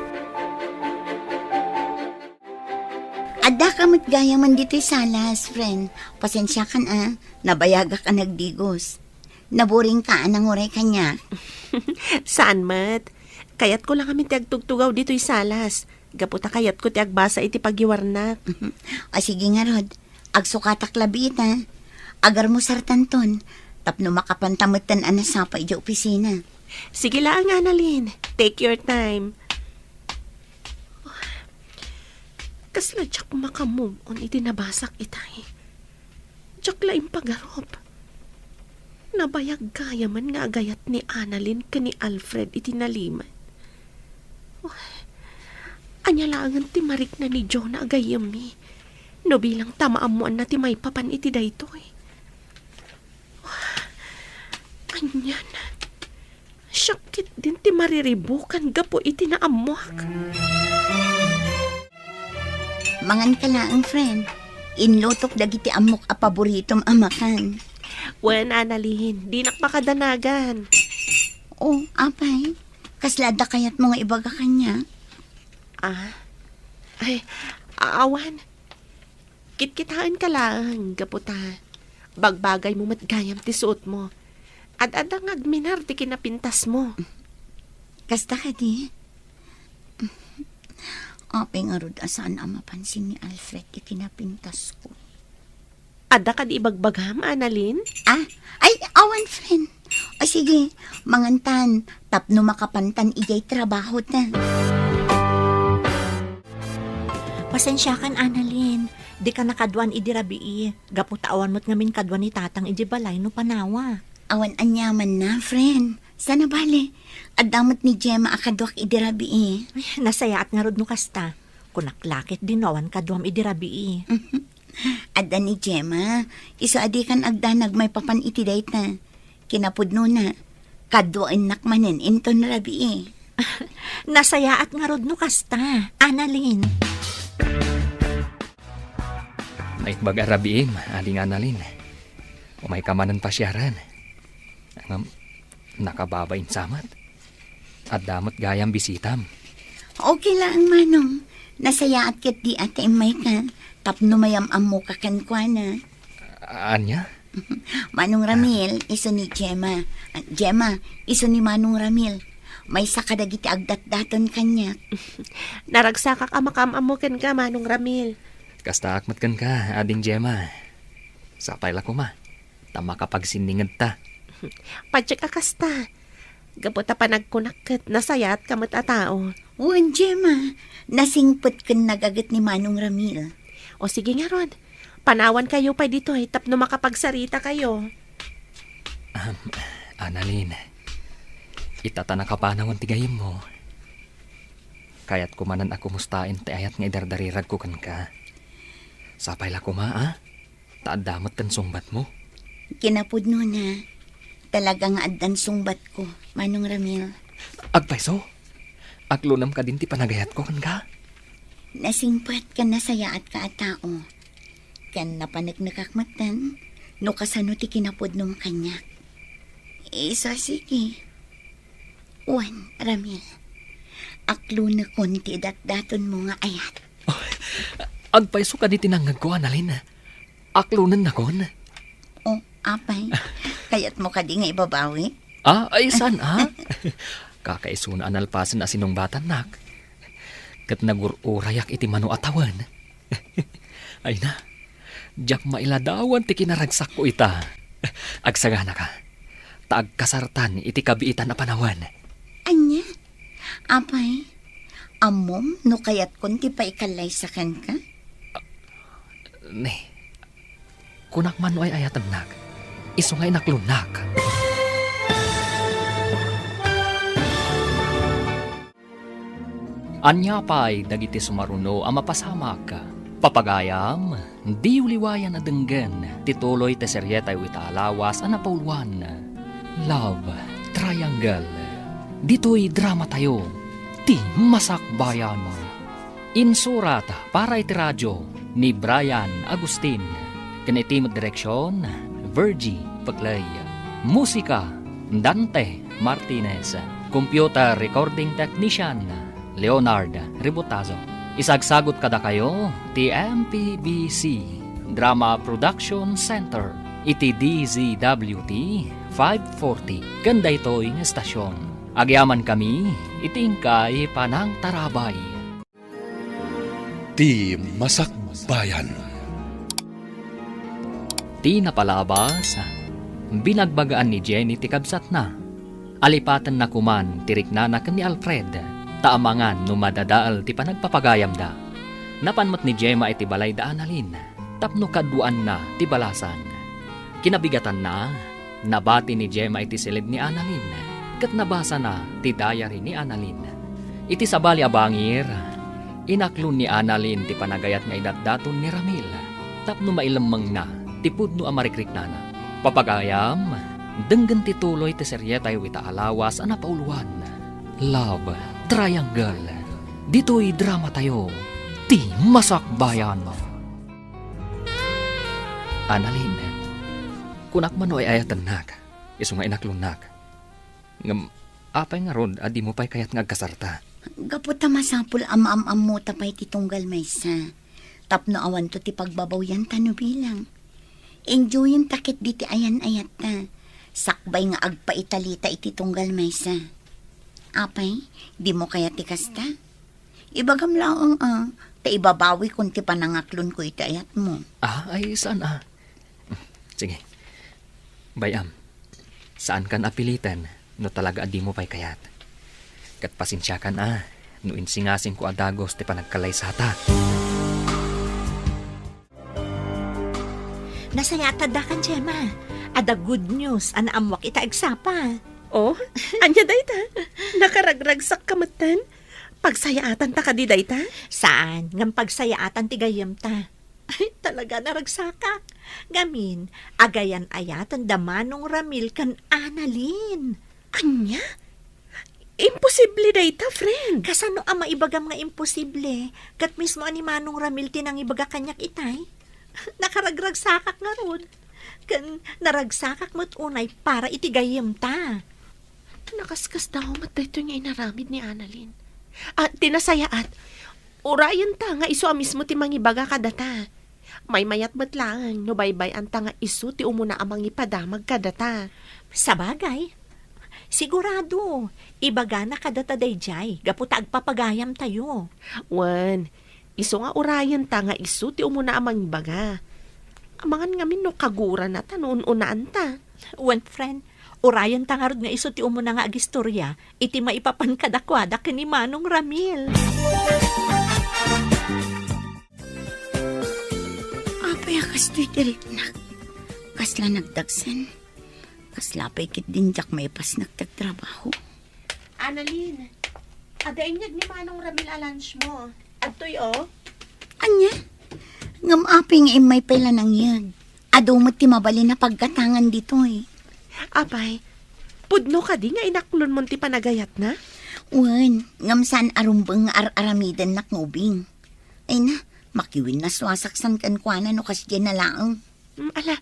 Addaka met gayamen ditoy salas, friend. Pasensiakan a, nabayagak a nagdigos. Naburingka a nanguray kaniak. Saan met. Kayatko la ngamin ti agtugtugaw ditoy salas. Gapu ta kayatko ti agbasa iti pagiwarnak. O sige ngarud, agsukatak labi ita. Agarmusartanton, tapno makapanta metten a nasapa idiay opisina. Sige laeng, Annalyn. Take your time. Kasla diak maka-move on iti nabasak itay. Diak la impagarup. Nabayag gayamen nga agayat ni Annalyn ken ni Alfred iti nalimed. Uy, ania laengen ti marikna ni Jonah a gayyemmi no bilang ta maammoanna ti maipapan iti daytoy? Anian? Siak ketdin ti mariribukan gapu iti naammoak. Manganka laeng, friend. Inlutok dagiti ammok a paboritom a makan. Wen, Annalyn, dinak makadanagan. O, apay? Kasla adda kayatmo nga ibaga kaniak? Ah? Ay, awan. Kitkitaenka laeng, gapu ta bagbagaymo met gayam ti suotmo. Ad-adda nga agminar ti kinapintasmo. Kasta kadi? Apay ngarud a saan a mapansin ni Alfred ti kinapintasko? Adda kadi ibagbagam, Annalyn? Ah? Ay, awan, friend. O sige, mangantan, tapno makapantan idiay trabahota. Pasensiakan, Annalyn. Dika nakaduan idi rabii. Gapu ta awan met ngamin kadua ni Tatang idi balay no panawak. Awan aniamanna, friend. Saan a bale, adda met ni Gemma a kaduak idi rabii. Ay, nasayaat ngarud no kasta. Kunak la ketdi no awan kaduam idi rabii. Adda ni Gemma, isu a dikan agdanag maipapan iti dayta. Kinapudnona, kaduaennak manen inton rabii. Nasayaat ngarud no kasta, Annalyn. Naimbag a rabiim, Ading Annalyn. Umayka manen pasiaren. Ngem, nakababain sa met. Adda met gayam bisitam. Okay laeng, Manong. Nasayaat ketdi a ta immayka tapno mayam-ammoka kenkuana. Ania? Manong Ramil, isu ni Gemma. Ah, Gemma, isu ni Manong Ramil. Maysa kadagiti agdatdaton kaniak. Naragsakak a makaam-ammo kenka, Manong Ramil. Kastaak met kenka, Ading Gemma. Sapay la koma ta makapagsinningedta. Patiek a kasta. Gapu ta panagkunak ket nasayaatka met a tao. Wen, Gemma, nasingpet ken nagaget ni Manong Ramil. O sige ngarud, panawankayo pay ditoy tapno makapagsaritakayo. Ahem, Annalyn, ita ta nakapanawen ti gayyemmo, kayatko manen a kumustaen ti ayat nga idardariragko kenka. Sapay la koma, a? Ta adda met ti sungbatmo. Kinapudnona, talaga nga addan sungbatko, Manong Ramil. Agpayso, aklonem kadin ti panagayatko kenka? Nasingpet ken nasayaatka a tao. Ken napaneknekak metten no kasano ti kinapudnom kaniak. Isu a sige. Wen, Ramil, aklonekon ti idatdatonmo nga ayat. Agpayso kadi ti nangngegko, Annalyn. Aklonennakon. O, apay, kayatmo kadi nga ibabawi? Ah, ay, saan, a? Kakaisuna a nalpasen a sinungbatannak. Ket nagur-urayak iti mano a tawen. Ay na, diak mailadawan ti kinaragsakko ita. Agsaganaka, ta agkasartan iti kabiitan a panawen. Ania? Apay, Ammom no kayatkon ti paikallaysa kenka? Ne, kunak man no ay-ayatennak, isu nga inaklonnak. Ania pay dagiti sumaruno a mapasamak? Papagayam, diyo liwayan a denggen ti tuloy ti serietayo ita a lawas a napauluan, Love Triangle. Ditoy dramatayo, ti Masakbayan. Insurat para iti radio ni Brian Agustin, ken iti met direksion, Virgie Peclay. Musika, Dante Martinez. Computer recording technician, Leonard Rebotazo. Isagsagut kadakayo ti M P B C Drama Production Center iti D Z W T five forty ken daytoy nga estasion. Agyamankami iti inkay panangtarabay. Ti Masakbayan. Ti napalabas, binagbagaan ni Jenny ti kabsatna. Alipatenna koman ti riknana ken ni Alfred, ta amangan no madadael ti panagpapagayamda. Napan met ni Gemma iti balay da Annalyn tapno kaduaanna ti balasang. Kinabigatanna, nabati ni Gemma iti siled ni Annalyn, ket nabasana ti diary ni Annalyn. Iti sabali a bangir, inaklon ni Annalyn ti panagayat nga idatdaton ni Ramil tapno mailemmengna ti pudno a marikriknana. Papagayam, denggen ti tuloy ti serietayo ita a lawas a napauluan, Love Triangle. Ditoy dramatayo, ti Masakbayan. Annalyn, kunak man no ay-ayatennak, isu nga inaklonnak. Ngem, apay ngarud a dimo pay kayat nga agkasarta? Gapu ta masapul a maam-ammota pay ti tunggal maysa. Tapno awanto ti pagbabawianta no bilang. Enjoyenta ketdi ti ayan-ayatta. Sakbay nga agpaitalita iti tunggal maysa. Apay, dimo kayat ti kasta? Ibagam laeng a, ta ibabawikon ti panangaklonko iti ayatmo. Ah, ay, saan a? Sige. Bay-am, saankan a piliten no talaga a dimo pay kayat. Ket pasensiakan a, no insingasingko a dagus ti panagkallaysata. Nasayaat adda kan Gemma. Adda good news a naammuak ita agsapa. Oh, ania dayta? Nakaragragsakka metten? Pagsayaatanta kadi dayta? Saan, ngem pagsayaatan ti gayyemta. Ay, talaga, naragsakak. Ngamin, agayan-ayaten da Manong Ramil ken Annalyn. Ania? Imposible dayta, friend. Kasano a maibagam nga imposible? Ket mismo a ni Manong Ramil ti nangibaga kaniak itay. Nakaragragsakak ngarud. Ken naragsakak met unay para iti gayyemta. Nakaskasdaaw met daytoy nga inaramid ni Annalyn. Ah, ti nasayaat, urayenta nga isu a mismo ti mangibaga kadata. Maymayat met laeng no baybay-anta nga isu ti umuna a mangipadamag kadata. Sabagay, sigurado, ibagana kadata daydiay gapu ta agpapagayamtayo. Wen, isu nga urayenta nga isu ti umuna a mangibaga. Amangan ngamin no kagurana ta no un-unaanta. Wen, friend, urayenta ngarud nga isu ti umuna nga agistorya iti maipapan kadakuada ken ni Manong Ramil. Apay a kastoy ti riknak? Kasla nagdagsen? Kasla pay ketdin diak maipasnek ti agtrabaho. Annalyn, adda inyeg ni Manong Ramil a lunch mo. Adtoy, oh. Ania? Ngem apay nga immay pay la nangyeg? Adu met ti mabalin a paggatangan ditoy. Apay, pudno kadi nga inaklonmon ti panagayatna? Wen, ngem saan a rumbeng nga ar-aramidennak nga ubing. Ay na, makiwinnas a saksan kenkuana no kasdiay na laeng. Mm, ala,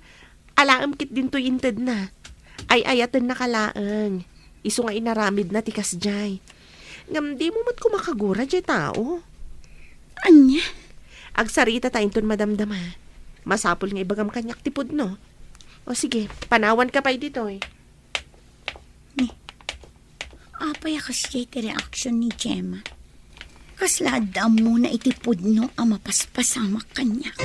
alaem ketdin toy intedna. Ay-ayatennaka laeng. Isu nga inaramidna ti kasdiay. Ngem dimo met koma kagura diay tao. Ania? Agsaritata inton madamdama. Masapul nga ibagam kaniak ti pudno. O sige, panawanka pay ditoy. Ni, apay a kasdiay ti reaksion ni Gemma? Kasla adda ammona iti pudno a mapaspasamak kaniak.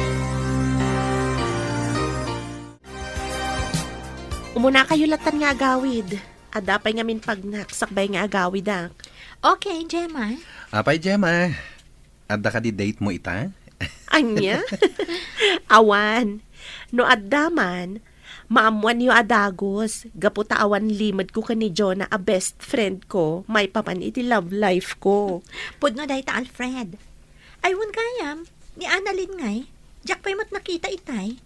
Umunakayo lattan nga agawid. Adda pay ngamin pagnak sakbay nga agawidak. Okay, Gemma. Apay, Gemma? Adda kadi date mo ita? Ania? Awan. No adda man, maammoanyo a dagus, gapu ta awan limedko ken ni Jonah a best friend ko, maipapan iti love life ko. Pudno dayta, Alfred. Ay, wen gayam, ni Annalyn ngay, diak pay met nakita itay.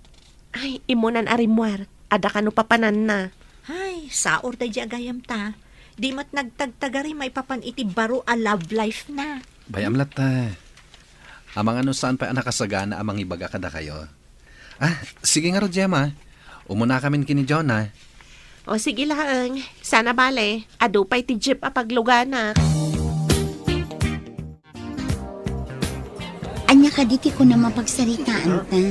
Ay, immunan a rimmuar, adda kano papananna. Ay, saor daydi a gayam ta. Di met nagtagtagari maipapan iti baro a love life na. Bay-am latta. Amangan no saan pay a nakasagana a mangibaga kadakayo. Ah, sige ngarud, Gemma. Umunakamin ken ni Jonah. O, sige laeng. Saan a bale, adu pay ti jeep a pagluganak. Ania kadi ti kunam a pagsaritaanta?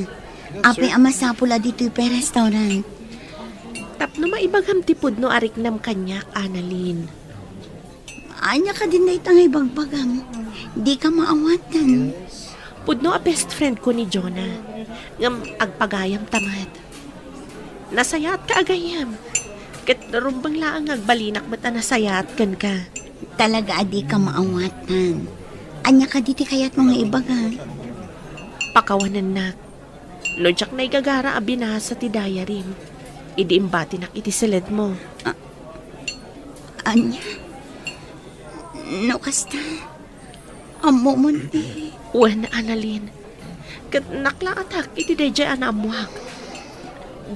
Apay a masapul a ditoy pay restaurant? Tapno maibagam ti pudno a riknam kaniak, Annalyn. Ania kadin dayta nga ibagbagam? Dika maawatan. Pudno a best friend ko ni Jonah. Ngem agpagayam ta met. Nasayaat ka a gayyem. Ket rumbeng laeng nga agbalinak met a nasayaat kenka. Talaga a dika maawatan. Ania kadi ti kayatmo nga ibaga? Pakawanennak. No diak naigagara a binasa ti diaryem, idi imbatinak iti seledmo. A-, ania? No kasta, ammomon ti... Wen, Annalyn. Ket naklaatak iti daydiay a naammoak.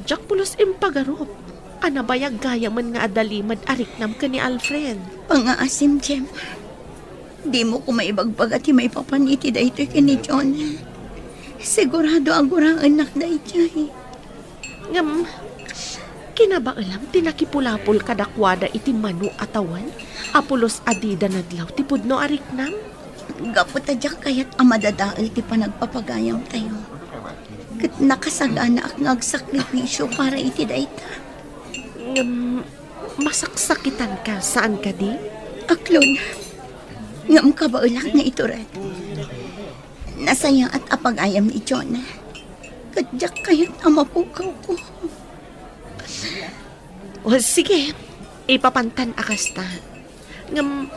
Diak pulos impagarup a nabayag gayamen nga adda limed a riknam ken ni Alfred. Pangngaasim, Gemma. Dimo koma ibagbaga ti maipapan iti daytoy ken ni Jonah. Sigurado a guraennak daydiay. Ngem, kinabaelam ti nakipulapol kadakuada iti mano a tawen a pulos a dida nadlaw ti pudno a riknam? Gapu ta diak kayat a madadael ti panagpapagayamtayo. Ket nakasaganaak nga agsakripisio para iti dayta. Ngem, masaksakitanka, saan kadi? Aklon. Ngem kabaelak nga itured. Nasayaat a pagayam ni Jonah. Ket diak kayat a mapukawko. O, sige. Ipapantan a kasta. Ngem,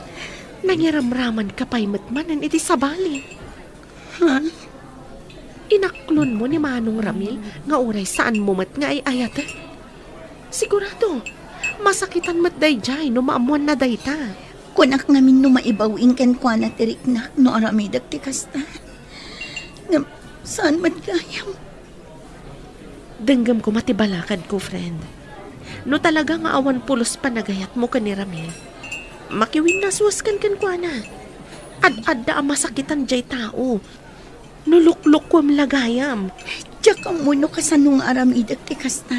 nangiramramanka pay met manen iti sabali. Ha? Inaklonmo ni Manong Ramil nga uray saanmo met nga ay-ayaten? Sigurado, masakitan met daydiay no maammoanna dayta. Kunak ngamin no maibaw-in kenkuana ti riknak no aramidek ti kasta. Ngem saan met gayam? Denggem koma ti balakadko, friend. No talaga nga awan pulos panagayatmo ken ni Ramil, makiwinnaswaskan kenkuana. Ad-adda a masakitan diay tao. No luklukuem la gayam. Diak ammo no kasano nga aramidek ti kasta.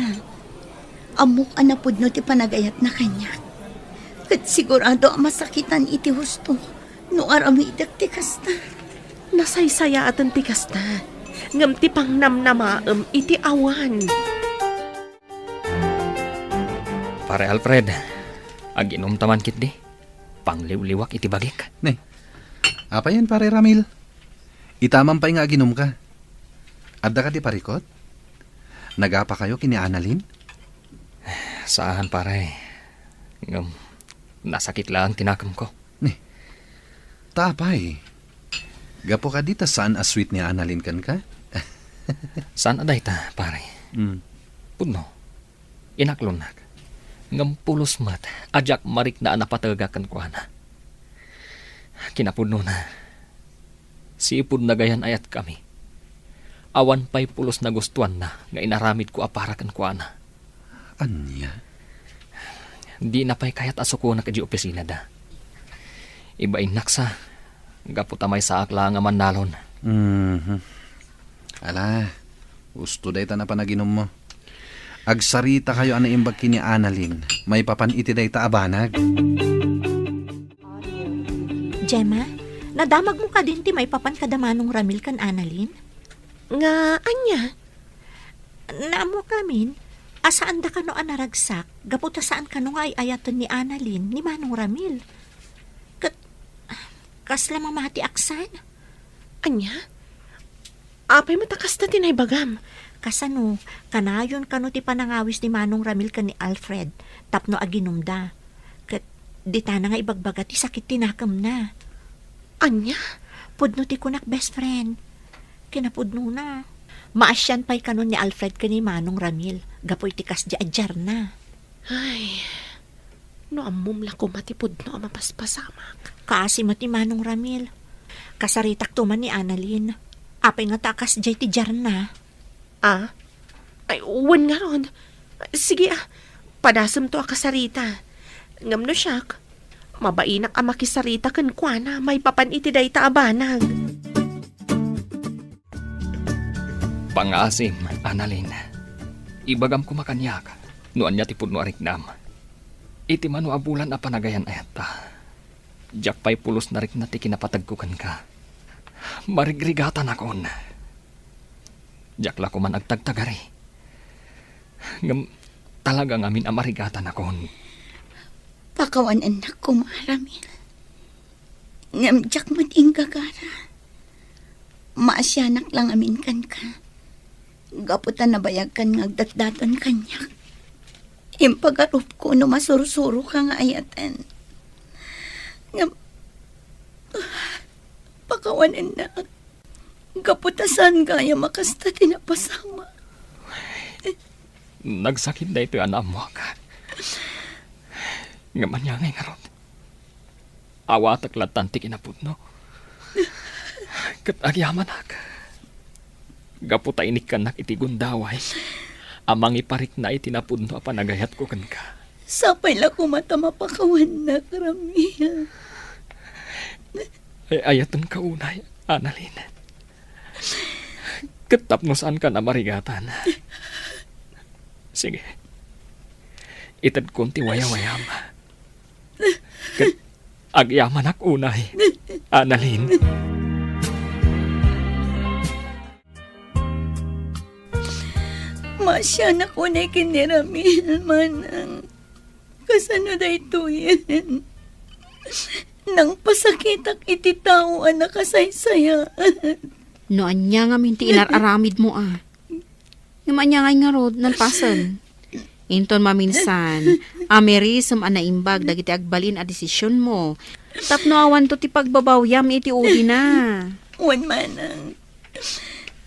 Ammok a napudno ti panagayatna kaniak. Ket sigurado a masakitan iti husto no aramidek ti kasta. Nasaysayaaten ti kasta, ngem ti pangnamnamaem iti awan. Pare Alfred, aginom ta man ketdi. Pangliwliwak iti bagik. Ne, apayen, Pare Ramil? Itaman pay nga aginumka. Adda kadi parikut? Nagapakayo ken ni Annalyn? Saan, pare. Ngem, nasakit laeng ti nakemko. Ne, ta apay? Gapu kadi ta saan a sweet ni Annalyn kenka? Saan a dayta, pare. Mm. Pudno. Inaklonnak. Ngem pulos met a diak marikna a napategak kenkuana. Kinapudnona, sipud nagayan-ayatkami, awan pay pulos nagustuanna nga inaramidko a para kenkuana. Ania? Dina pay kayat a sukonak idiay opisinada. Ibainnak sa, gapu ta maysaak la nga mannalon. Mhm. Ala, husto dayta a panaginummo. Agsaritakayo a naimbag ken ni Annalyn maipapan iti dayta a banag. Gemma, nadamagmo kadin ti maipapan kada Manong Ramil ken Annalyn? Nga ania? Naammo ngamin a saanda kano a naragsak gapu ta saan kano nga ay-ayaten ni Annalyn ni Manong Ramil. Ket kasla mamatiak san? Ania? Apay met a kasta ti naibagam? Kasano, kanayon kano ti panangawis ni Manong Ramil ken ni Alfred tapno aginumda. Ditana nga ibagbaga ti sakit ti nakemna. Ania? Pudno ti kunak, best friend. Kinapudnona. Maasian pay kanon ni Alfred ken ni Manong Ramil gapu iti kasdi a diarna. Ay, no ammom la koma ti pudno a mapaspasamak. Kaasi met ni Manong Ramil. Kasaritakto man ni Annalyn. Apay ngata a kasdiay ti diarna? Ah? Ay, wen ngarud. Sige, ah. Padasemto a kasarita. Ngem no siak, mabainak a makisarita kenkuana maipapan iti dayta a banag. Pangngaasim, Annalyn. Ibagam koma kaniak no ania ti pudno a riknam. Iti mano a bulan a panagayan-ayatta, diak pay pulos narikna ti kinapategko kenka. Marigrigatanakon. Diak la koman agtagtagari. Ngem talaga ngamin a marigatanakon. Pakawanennak koma, Ramil. Ngem diak met inggagara. Maasianak la ngamin kenka. Gapu ta nabayagkan nga agdatdaton kaniak. Impagarupko no masursuroka nga ayaten. Ngem, pakawanennak. Gapu ta saan gayam a kasta ti napasamak. Nagsakit daytoy a naammoak. Ngem ania ngay ngarud? Awatek lattan ti kinapudno. Ket agyamanak. Gapu ta inikkannak iti gundaway a mangiparikna iti napudno a panagayatko kenka. Sapay la koma ta mapakawannak, Ramil. Ay-ayatenka unay, Annalyn. Ket tapno saankan a marigatan. Sige. Itedkon ti wayawayam. Ket agyamanak unay, Annalyn. Maasianak unay ken ni Ramil, manang. Kasano daytoyen? Nangpasakitak iti tao a nakasaysayaat. No ania ngamin ti inar-aramidmo a? Ngem ania ngay ngarud, nalpasen? Inton maminsan, amirisem a naimbag dagiti agbalin a desisionmo, tapno awanto ti pagbabawiam iti udina. Wen manang,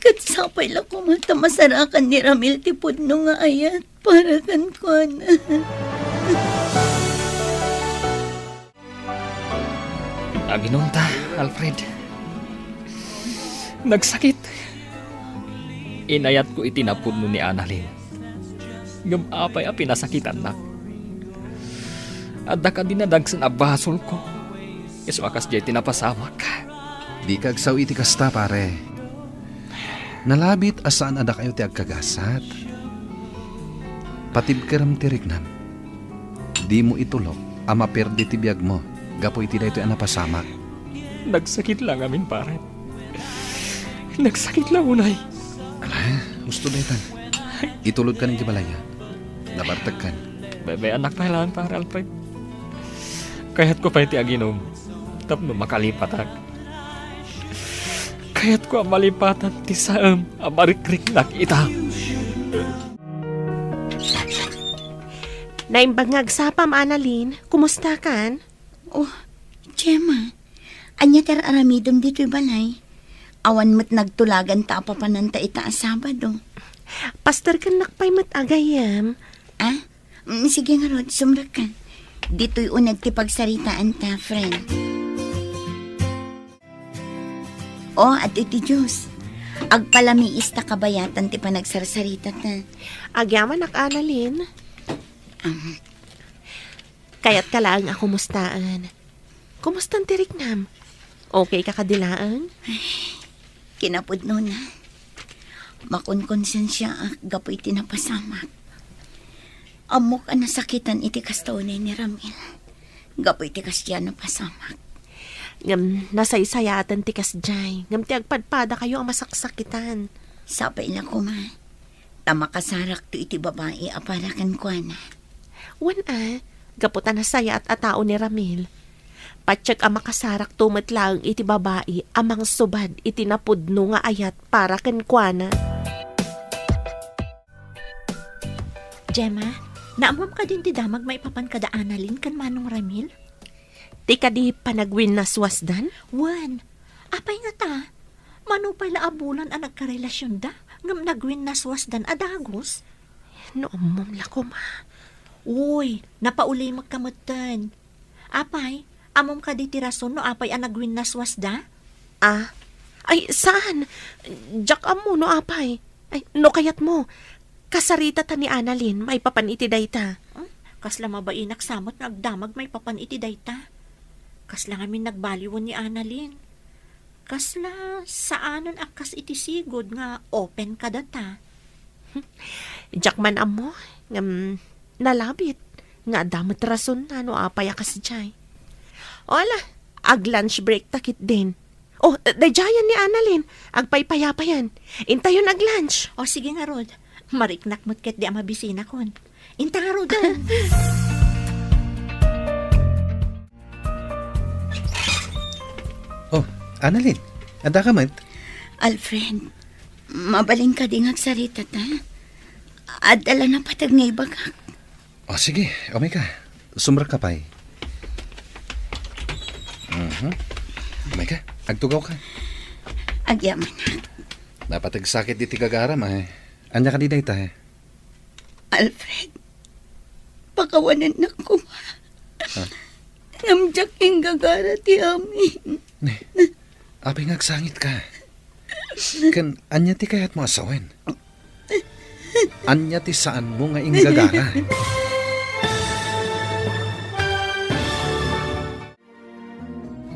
ket sapay la koma ta masarakan ni Ramil ti pudno nga ayat para kenkuana. Aginonta, Alfred. Nagsakit. Inayatko iti napudno ni Annalyn. Ngem apay a pinasakitannak? Adda kadi nadagsen a basolko? Isu a kasdiay ti napasamak. Dika agsao iti kasta, pare. Nalabit a saan a dakayo ti agkagasat. Patibkerem ti riknam. Dimo itulok a maperdi ti biagmo gapu iti daytoy a napasamak. Nagsakit la ngamin, pare. Nagsakit la unay. Ala, husto daytan. Itulodkan iti balay. Nabartekkan. Bay-ayannak pay laeng, Pare Alfred. Kayatko pay ti aginom tapno makalipatak. Kayatko a malipatan ti saem a marikriknak ita. Naimbag nga agsapam, Annalyn. Kumustakan? Oh, Gemma, ania ti ar-aramidem ditoy balay? Awan met nagtulagan ta apapananta ita a Sabado. Pasterkennak pay met a gayyem. Ah? Mm, sige ngarud, sumrekka. Ditoy uneg ti pagsaritaanta, friend. Oh, adtoy ti juice. Agpalamiis ta kabayatan ti panagsarsarita ta. Agyamanak, Annalyn. Um, Kayatka laeng a kumustaen. Kumustan ti riknam? Okay ka kadi laeng? Kinapudnona, makonkonsensiaak gapu iti napasamak. Ammok a nasakitan iti kasta unay ni Ramil gapu iti kasdiay a napasamak. Ngem nasaysayaten ti kasdiay, ngem ti agpadpadakayo a masaksakitan. Sapay la koma ta makasarakto iti babai a para kenkuana. Wen a, gapu ta nasayaat a tao ni Ramil. Patiek a makasarakto met laeng iti babai a mangsubad iti napudno nga ayat para kenkuana. Gemma, naammom kadin ti damag maipapan kada Annalyn ken Manong Ramil? Ti kadi panagwinnaswasdan? Wen, apay ngata? Mano pay la a bulan a nagkarelasionda, ngem nagwinnaswasdan a dagus? No ammom la koma. Uy, napaulimekka metten. Apay, ammom kadi ti rason no apay a nagwinnaswasda? Ah, ay, saan. Diak ammo no apay. Ay, no kayatmo, kasaritata ni Annalyn maipapan iti dayta. Hmm? Kasla mabainak sa met nga agdamag maipapan iti dayta. Kasla ngamin nagbaliwen ni Annalyn. Kasla saanen a kas iti sigud nga open kadata. Diak man ammo, ngem nalabit nga adda met rasonna no apay a kasdiay. O ala, ag-lunch break ta ketdin. O, daydiayen ni Annalyn, agpaypayapayan. Intayon ag-lunch. O, sige ngarud. Mariknak met ketdi a mabisinakon. Inta ngaruden. Oh, Annalyn, adda ka met? Alfred, mabalin kadi nga agsarita ta? Adda la napateg nga ibagak. Oh, sige, umay ka. Sumrekka pay. Mhm. Umay ka, agtugaw ka. Agyaman. Napateg sakit iti gagaram, ay. Ania kadi dayta, eh? Alfred, pakawanennak koma. Ha? Ngem diak inggagara ti amin. Ne, apay nga agsangitka? Ken ania ti kayatmo a sawen? Ania ti saanmo nga inggagara?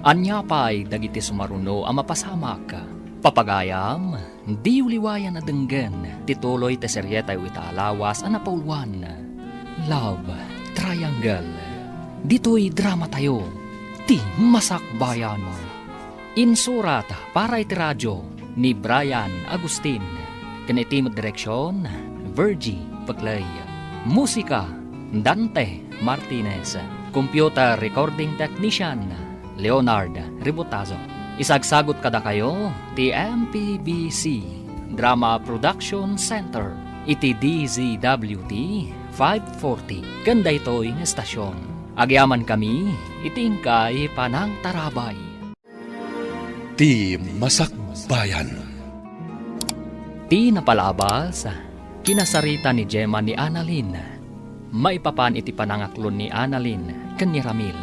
Ania pay dagiti sumaruno a mapasamak? Papagayam, diyo liwayan a denggen ti tuloy ti serietayo ita a lawas a napauluan, Love Triangle. Ditoy dramatayo, ti Masakbayan. Insurat para iti radio ni Brian Agustin, ken iti met direksion, Virgie Peclay. Musika, Dante Martinez. Computer recording technician, Leonard Ributazo. Isagsagut kadakayo ti M P B C Drama Production Center iti D Z W T five forty ken daytoy nga estasion. Agyamankami iti inkay panangtarabay. Ti Masakbayan. Ti napalabas, kinasarita ni Gemma ni Annalyn maipapan iti panangaklon ni Annalyn ken ni Ramil.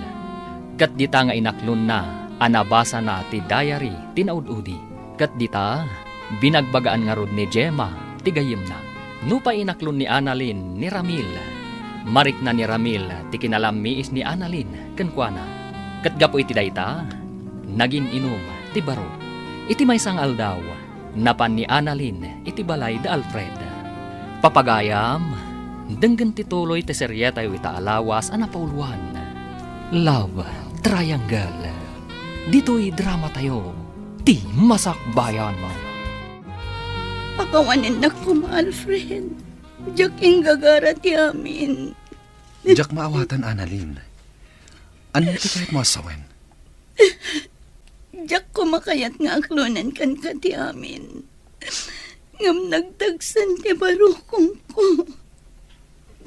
Ket dita nga inaklonna a nabasana ti diary ti naud-udi. Ket dita, binagbagaan ngarud ni Gemma ti gayyemna. Nupay inaklon ni Annalyn ni Ramil, marikna ni Ramil ti kinalammiis ni Annalyn kenkuana. Ket gapu iti dayta, nagin-inum ti baro. Iti maysa nga aldaw, napan ni Annalyn iti balay da Alfred. Papagayam, denggen ti tuloy ti serietayo ita a lawas a napauluan, Love Triangle. Ditoy dramatayo, ti Masakbayan. Pakawanennak koma, Alfred. Diak inggagara ti amin. Diak maawatan, Annalyn. Ania ti kayatmo a sawen? Diak koma kayat nga aklonen kenka ti amin. Ngem nagdagsen ti barukongko.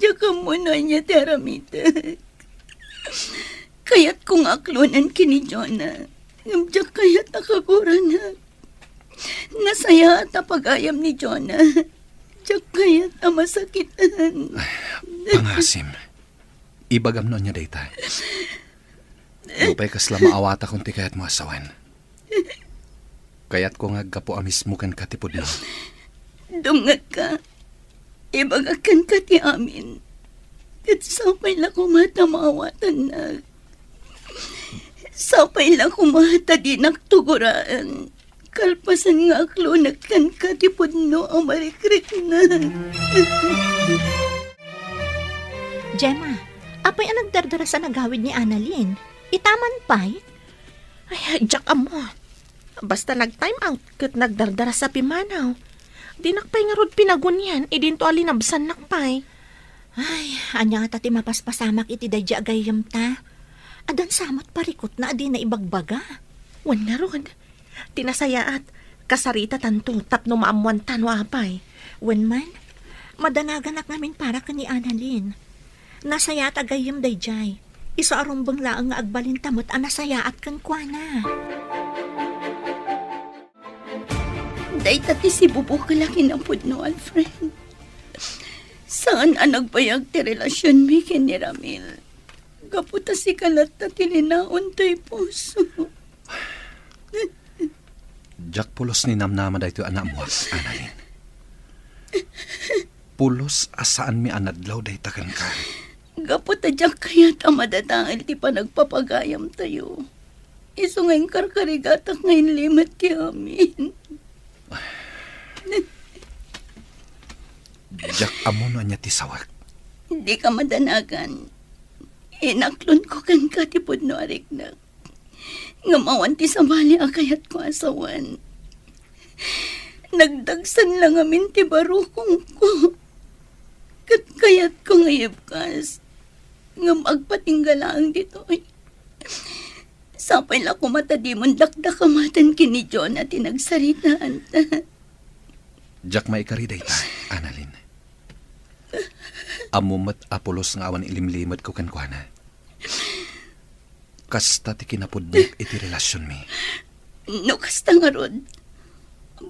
Diak ammo no ania ti aramitek. Kayatko nga aklonen ken ni Jonah, ngem diak kayat a kaguranak. Nasayaat a pagayam ni Jonah. Diak kayat a masakitan. Ay, pangasim. Ibagam no ania dayta. Nupay kasla maawatakon ti kayatmo a sawen, kayatko nga aggapu a mismo kenka ti pudno. Dumngegka. Ibagak kenka ti amin. Ket sapay la koma ta maawatannak. Sapay la koma ta dinak tugoraen. Kalpasan nga aklonek kenka ti pudno a marikriknak. Gemma, apay a nagdardarasa a gawid ni Annalyn? Itaman pay? Ay, diak ammo. Basta nag-time out ket nagdardarasa pimmanaw. Dinak pay ngarud pinagunian idinto a linabsannak pay. Ay, ania ngata ti mapaspasamak iti daydi a gayyemta? Addan sa met parikutna a dina ibagbaga. Wen ngarud, ti nasayaat, kasaritatanto tapno maammoanta no apay. Wen man, madanaganak ngamin para ken ni Annalyn. Nasayaat a gayyem daydiay. Isu a rumbeng laeng nga agbalinta met a nasayaat kenkuana. Dayta ti sibubukel a kinapudno, Alfred. Saan a nagbayag ti relasionmi ken ni Ramil. Gapu ta sika latta ti linaon toy puso. Diak pulos ni namnama daytoy a naammoak, Annalyn. Pulos a saanmi a nadlaw dayta kenka. Gapu ta diak kayat a madadael ti panagpapagayamtayo. Isu nga inkarkarigatak nga inlimed ti amin. Diak ammo no ania ti sawek. Dika madanagan. Inaklonko kenka ti pudno a riknak. Ngem awan ti sabali a kayatko a sawen. Nagdagsen la ngamin ti barukongko. Ket kayatko nga ibkas. Ngem agpatingga laeng ditoy. Sapay la koma ta dimon dakdakamaten ken ni Jonah ti nagsaritaanta. Diak maikari dayta, Annalyn. Ammom met a pulos nga awan ilimlimedko kenkuana. Kasta ti kinapudnok iti relasionmi. No kasta ngarud,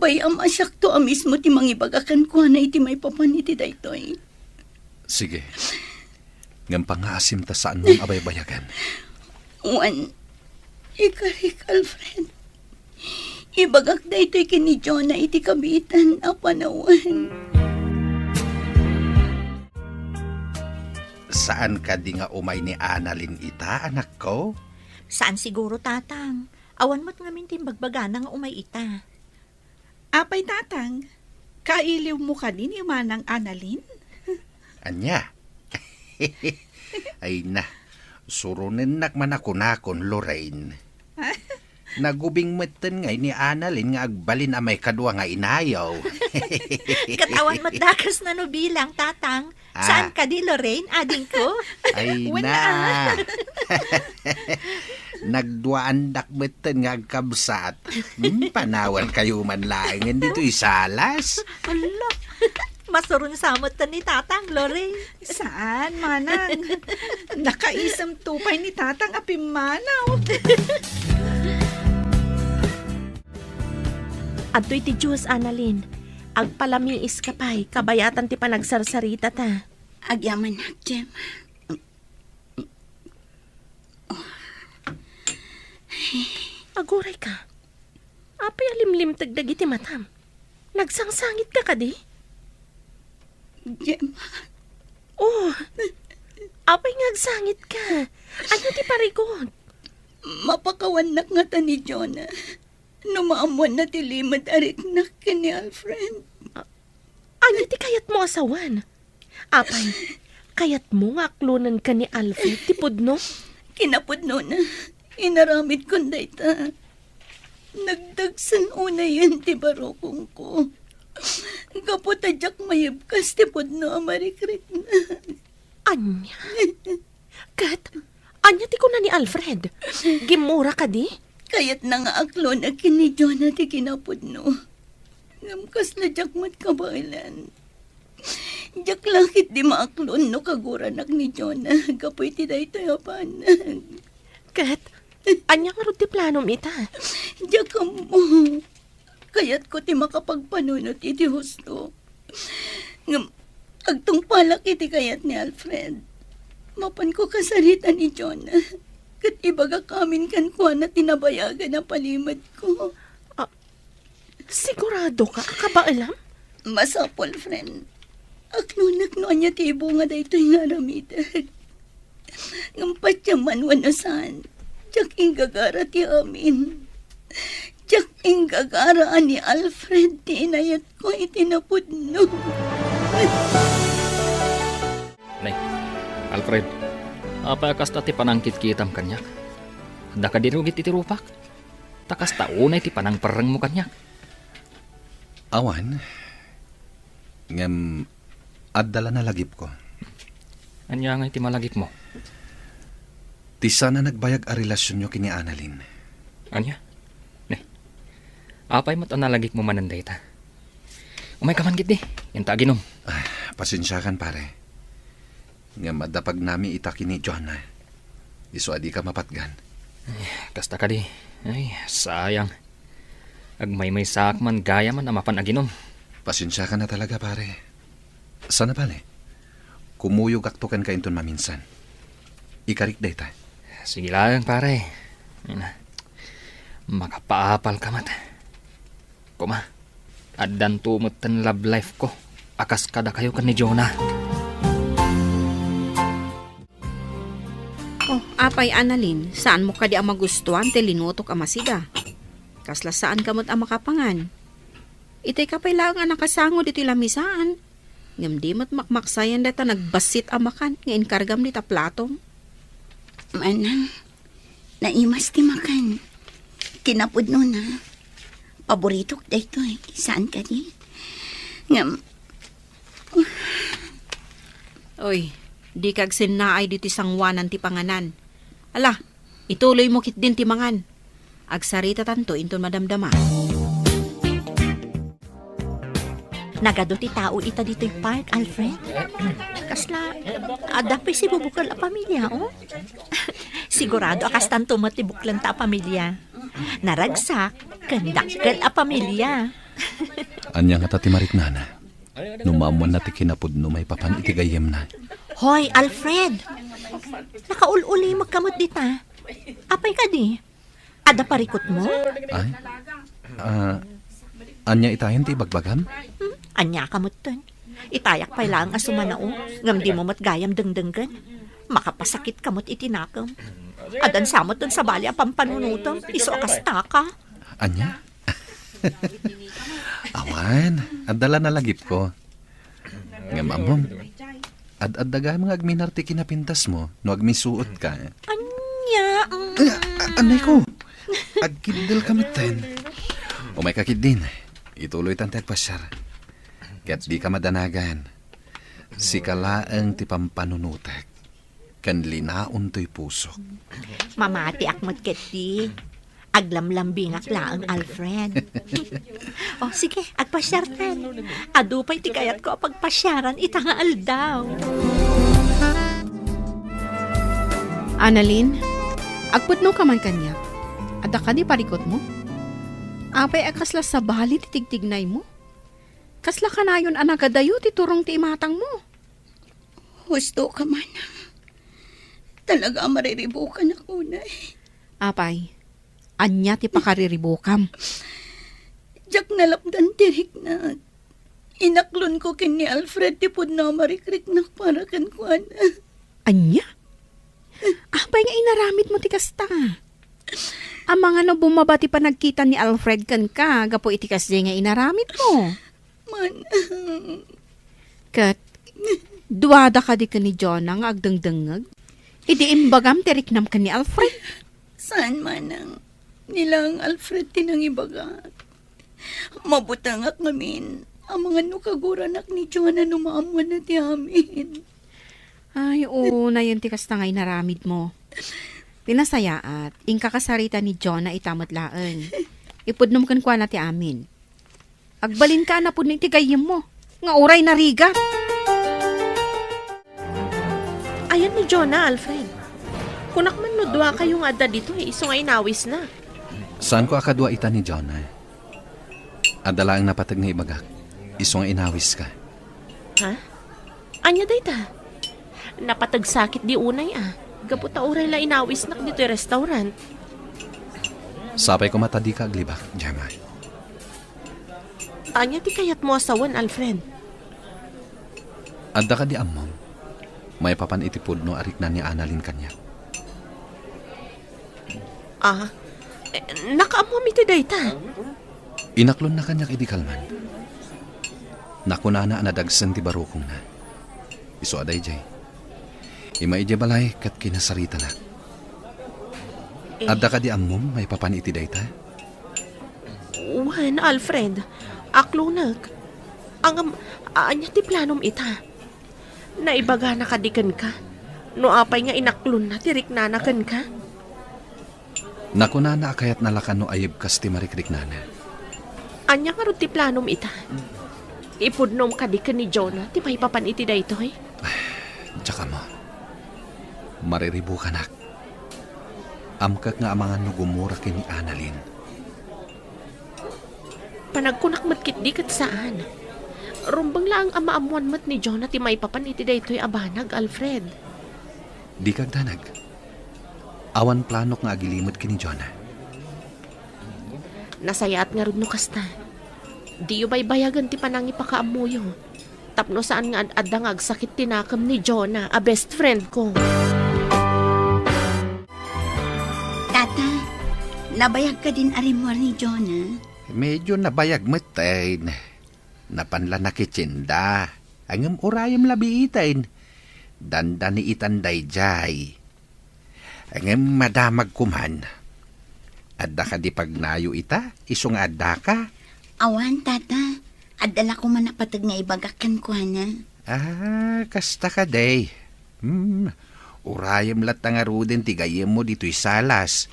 bay-am a siakto a mismo ti mangibaga kenkuana iti maipapan iti daytoy. Sige. Ngem pangngaasim ta saanmo a baybayagan. Wen, ikarik, Alfred. Ibagak daytoy ken ni Jonah iti kabiitan a panawen. Saan kadi nga umay ni Annalyn ita, anakko? Saan siguro, Tatang. Awan met ngamin ti imbagbagana nga umay ita. Apay, Tatang, kailiwmo kadi ni Manang Annalyn? Ania? Ay na, suronennak man a kunakon, Lorraine. Nagubing metten ngay ni Annalyn nga agbalin a maikadua nga inayo. Ket awan met dakesna no bilang, Tatang. Ah. Saan kadi, Lorraine, adingko? Ay na. Nagduaandak metten nga agkabsat. Hmm, panawankayo man laengen ditoy salas. Ala, masuron sa metten ni Tatang, Lorraine. Saan, Manang? Nakaisem to pay ni Tatang a pimmanaw. Adtoy ti juice, Annalyn. Agpalamiiska pay, kabayatan ti panagsarsaritata. Agyamanak, Jem. Agurayka. Apay a limlimteg dagiti matam? Nagsangsangitka kadi? Gemma. Oh, apay nga agsangitka? Ania ti parigot? Mapakawannak ngata ni Jonah no maammoanna ti limed a riknak ken ni Alfred. Ania ti kayatmo a sawen? Apay, kayatmo nga aklonenka ni Alfred ti pudno? Kinapudnona, inaramidkon dayta. Nagdagsen unayen ti barukongko. Gapu ta diak maibkas ti pudno a marikriknak. Ania? Ket, ania ti kuna ni Alfred? Gimmura kadi? Kayatna nga aklonek ken ni Jonah ti kinapudno. Ngem kasla diak met kabaelan. Diak la ketdi maaklon no kaguranak ni Jonah gapu iti daytoy a banag. Ket, ania ngarud ti planom ita? Diak ammo. Kayatko ti makapagpanunot iti husto. Ngem agtungpalak iti kayat ni Alfred. Mapanko kasarita ni Jonah, ket ibagak amin kenkuana ti nabayagan a palimedko. Ah, siguradoka a kabaelam? Masapul, friend. Aklonek no ania ti ibunga daytoy nga aramidek. Ngem patiem man wenno saan, diak inggagara ti amin. Diak inggagara a ni Alfred ti inayatko iti napudno. Nay, Alfred, apay a kasta ti panangkitkitam kaniak? Adda kadi rugit iti rupak? Ta kasta unay ti panangperrengmo kaniak. Awan. Ngem adda la nalagipko. Ania ngay ti malagipmo? Ti saan a nagbayag a relasionyo ken ni Annalyn. Ania? Ne. Apay met a nalagipmo manen dayta? Umayka man ketdi, inta aginom. Ah, pasensiakan, pare. Ngem adda pagnami ita ken ni Jonah. Isu a dika mapatgan. Kasta kadi. Ay, sayang. Agmaymaysaak man gayamen a mapan aginom. Pasensiakan a talaga, pare. Sana bale, kumuyogakto kenka inton maminsan. Ikarik dayta. Sige laeng, pare. Ay na. Makapaapalka met. Koma, addanto metten love life ko a kas kadakayo ken ni Jonah. Oh, apay, Annalyn, saanmo kadi a magustuan ti linutok a masida? Kasla saanka met a makapangan. Itayka pay laeng a nakasango ditoy lamisaan. Ngem di met makmaksayan dayta nagbassit a makan nga inkargam dita platom. Manang, naimas ti makan. Kinapudnona. Paboritok daytoy. Saan kadi? Ngem, Oy, dika agsennaay ditoy sangoanan ti panganan. Ala, ituloymo ketdin ti mangan. Agsaritatanto inton madamdama. Nagadu ti tao ita ditoy park, Alfred. Kasla, adda pay sibubukel a pamilia, oh? Sigurado a kastanto met ti buklenta a pamilia. Naragsak ken dakkel a pamilia. Ania ngata ti mariknana? No maammoanna ti kinapudno maipapan iti gayyemna. Hoy, Alfred! Nakaul-ulimekka met dita. Apay kadi? Adda parikutmo? Ay? Ah, ania itayen ti ibagbagam? Hmm? Ania ka metten? Itayak pay laeng a sumanao, ngem dimo met gayam dengdenggen. Makapasakitka met iti nakem. Addan sa metten sabali a pampanunotem, isu a kastaka. Ania? Awan, adda la nalagipko. Ngem ammom, ad-adda gayam nga agminar ti kinapintasmo no agmisuotka. Ania? Ay, a-, anay ko. Agkiddelka metten. Umayka ketdin. Ituloytan ti agpasiar. Ket dika madanagan. Sika laeng ti pampanunotek ken linaon toy pusok. Mamatiak met ketdi. Aglamlambingak laeng, Alfred. Oh, sige, agpasiartan. Adu pay ti kayatko a pagpasiaran ita nga aldaw. Annalyn, agpudnoka man kaniak. Adda kadi parikutmo? Apay a kasla sabali ti tigtignaymo? Kasla kanayon a nagadayo ti turong ti imatangmo? Husto ka, manang. Talaga a mariribukanak unay. Apay, ania ti pakariribukam? Diak nalapdan ti riknak. Inaklonko ken ni Alfred ti pudno a marikriknak para kenkuana. Ania? Apay nga inaramidmo ti kasta? Amangan no bumaba ti panagkita ni Alfred kenka gapu iti kasdiay nga inaramidmo? Manang. Ket, duada kadi ken ni Jonah nga agdengdengngeg idi imbagam ti riknam ken ni Alfred? Saan, manang. Ni laeng Alfred ti nangibagak. Mabutengak ngamin. Amangan no kaguranak ni Jonah no maammoanna ti amin. Ay, unayen ti kasta nga inaramidmo. Ti nasayaat, inka kasarita ni Jonah ita met laeng. Ipudnom kenkuana ti amin. Agbalinka a napudno iti gayyemmo, nga uray narigat. Ayan ni Jonah, Alfred. Kunak man no duakayo nga adda ditoy, isu nga inawisna. Saanko a kadua ita ni Jonah. Adda laeng napateg nga ibagak, isu nga inawiska. Ha? Ania dayta? Napateg sakit di unay a. Gapu ta uray la inawisnak ditoy restaurant. Sapay koma ta dika aglibak, Gemma. Ania ti kayatmo a sawen, Alfred? Adda kadi ammom, maipapan iti pudno a rikna ni Annalyn kaniak. Ah, eh, nakaammom iti dayta? Inaklonna kaniak idi kalman. Nakunana a nadagsen ti barukongna. Isu a daydiay. Immay idiay balay ket kinasaritanak. Eh. Adda kadi ammom maipapan iti dayta? Wen, Alfred. Aklonek. Ngem, ania ti planom ita? Naibagana kadi kenka? No apay nga inaklonna ti riknana kenka? Nakunana a kayatna la kano a yibkas ti marikriknana. Ania ngarud ti planom ita? Ipudnom kadi ken ni Jonah ti maipapan iti daytoy? Diak ammo. Mariribukanak. Amkak nga amangan no gumura ken ni Annalyn. Panagkunak met ketdi ket saan. Rumbeng laeng a maammoan met ni Jonah ti maipapan iti daytoy a banag, Alfred. Dika agdanag. Awan planok nga agilimed ken ni Jonah. Nasayaat ngarud no kasta. Diyo baybayagen ti panangipakaammoyo. Tapno saan nga ad-adda nga agsakit ti nakem ni Jonah a best friend ko. Tata, nabayag kadin a rimmuar ni Jonah? Medyo nabayag met, eh. Napan la nakitsinda. Ngem urayem la biiten. Dandani itan daydiay. Ngem madamag koman. Adda kadi pagnayo ita, isu nga addaka? Awan, Tata. Adda la koman a pateg nga ibagak kenkuana. Ah, kasta kadi. Hmm, urayem latta ngaruden ti gayyemmo ditoy salas.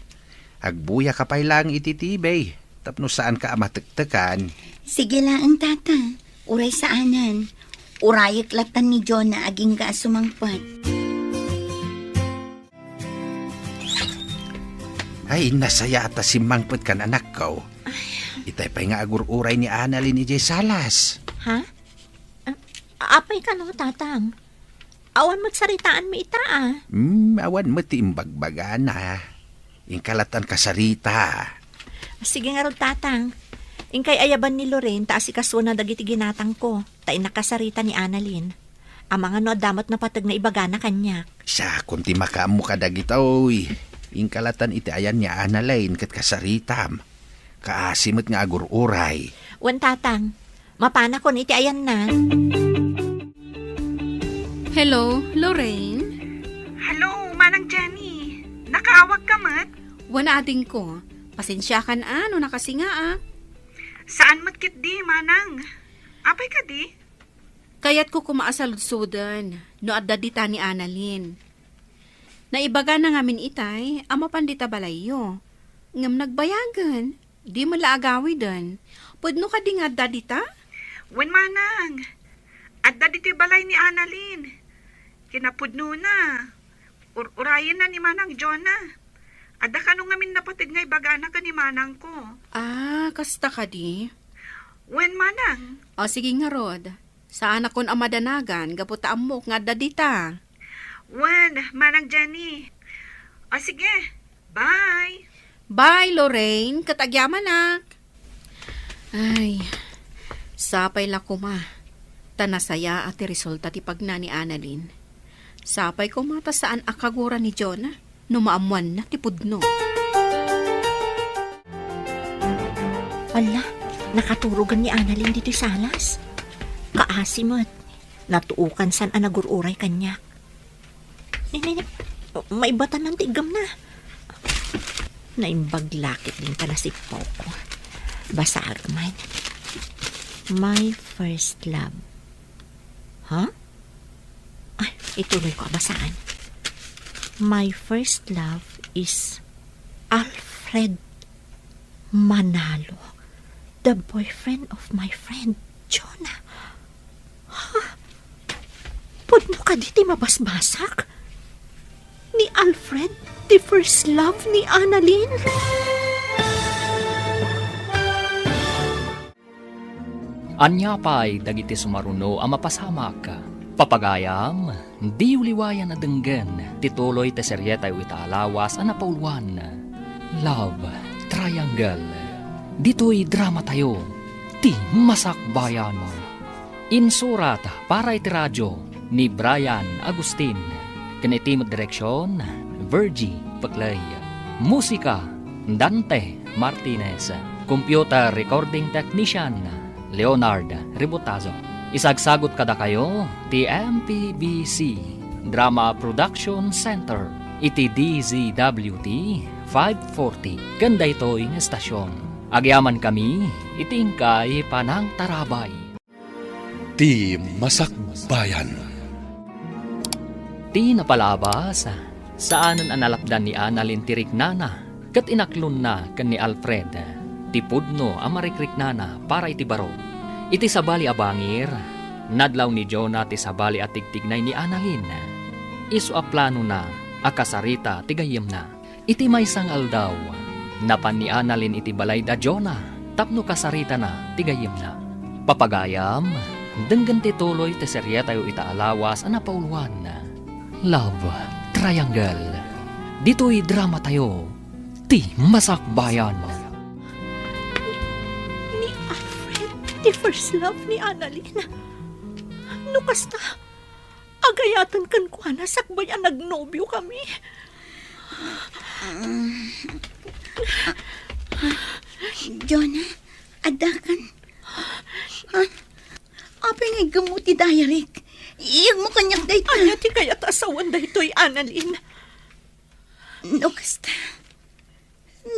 Agbuyaka pay laeng iti T V tapno saanka a matektekan. Sige laeng, Tata. Uray saanen. Urayek latta ni Jonah agingga a sumangpet. Ay, nasayaat a simmangpetkan, anakko. Itay pay nga agur-uray ni Annalyn idiay salas. Ha? Ah, apay kano, Tatang? Awan met saritaanmi ita, a. Hmm, awan met ti imbagbagana. Inka latta a kasarita. Sige ngarud, Tatang. Inkay ayaban ni Lorraine ta asikasuona dagiti ginatangko, ta innak kasarita ni Annalyn. Amangan no adda met napateg nga ibagana kaniak. Siakon ti makaammo kadagitoy. Inka latta iti ayan ni Annalyn ket kasaritam. Kaasi met nga agur-uray. Wen, Tatang. Mapanakon iti ayanna. Hello, Lorraine? Hello, Manang Jenny. Nakaawagka met? Wen, adingko. Pasensiakan a no nakasingaak. Saan met ketdi, Manang? Apay kadi? Kayatko koma a saludsuden no adda dita ni Annalyn. Naibagana ngamin itay a mapan dita balayyo. Ngem nagbayagen, di met la agawiden. Pudno kadi nga adda dita? Wen, Manang. Adda ditoy balay ni Annalyn. Kinapudnona. Ur-urayenna ni Manang Jonah. Adda kano ngamin napateg nga ibagana ken ni manangko. Ah, kasta kadi? Wen, Manang. O, sige ngarud. Saanakon a madanagan gapu ta ammok nga adda dita. Wen, Manang Jenny. O, sige. Bye. Bye, Lorraine. Ket agyamanak. Ay, sapay la koma ta nasayaat ti resulta ti pagna ni Annalyn. Sapay koma ta saan a kagura ni Jonah no maammoanna ti pudno. Alla, nakaturogan ni Annalyn ditoy salas. Kaasi met, natuokan san a nagur-uray kaniak. Ni, ni, ni, maibatan ti iggamna. Naimbag la ketdin panasipawko. Basaek man. My first love. Ha? Ay, ituloyko a basaan. My first love is Alfred Manalo, the boyfriend of my friend Jonah. Ha? Pudno kadi ti mabasbasak? Ni Alfred, the first love ni Annalyn? Ania pay dagiti sumaruno a mapasamak? Papagayam, diyo liwayan a denggen ti tuloy ti serietayo ita a lawas a napauluan, Love Triangle. Ditoy dramatayo, ti Masakbayan. Insurat para iti radio ni Brian Agustin, ken iti met direksion, Virgie Peclay. Musika, Dante Martinez. Computer recording technician, Leonard Ributazo. Isagsagot kadakayo ti M P B C Drama Production Center iti D Z W T five forty ken daytoy nga estasion. Agyamankami iti inkay panangtarabay. Ti Masakbayan. Ti napalabas, saanen a nalapdan ni Annalyn ti riknana ket inaklonna ken ni Alfred ti pudno a marikriknana para iti baro. Iti sabali a bangir, nadlaw ni Jonah ti sabali a tigtignay ni Annalyn. Isu a planona a kasarita ti gayyemna. Iti maysa nga aldaw, napan ni Annalyn iti balay da Jonah tapno kasaritana ti gayyemna. Papagayam, denggen ti tuloy ti serietayo ita a lawas a napauloan, Love Triangle. Ditoy dramatayo, ti masakbayan. Ni Alfred, ti first love ni Annalyn. No kasta, agayaten kenkuana sakbay a nagnobiokami. Jonah, addakan. Ah, apay nga iggemmo ti diaryk? Iyegmo kaniak dayta. Ania ti kayat a sawen daytoy, Annalyn? No kasta,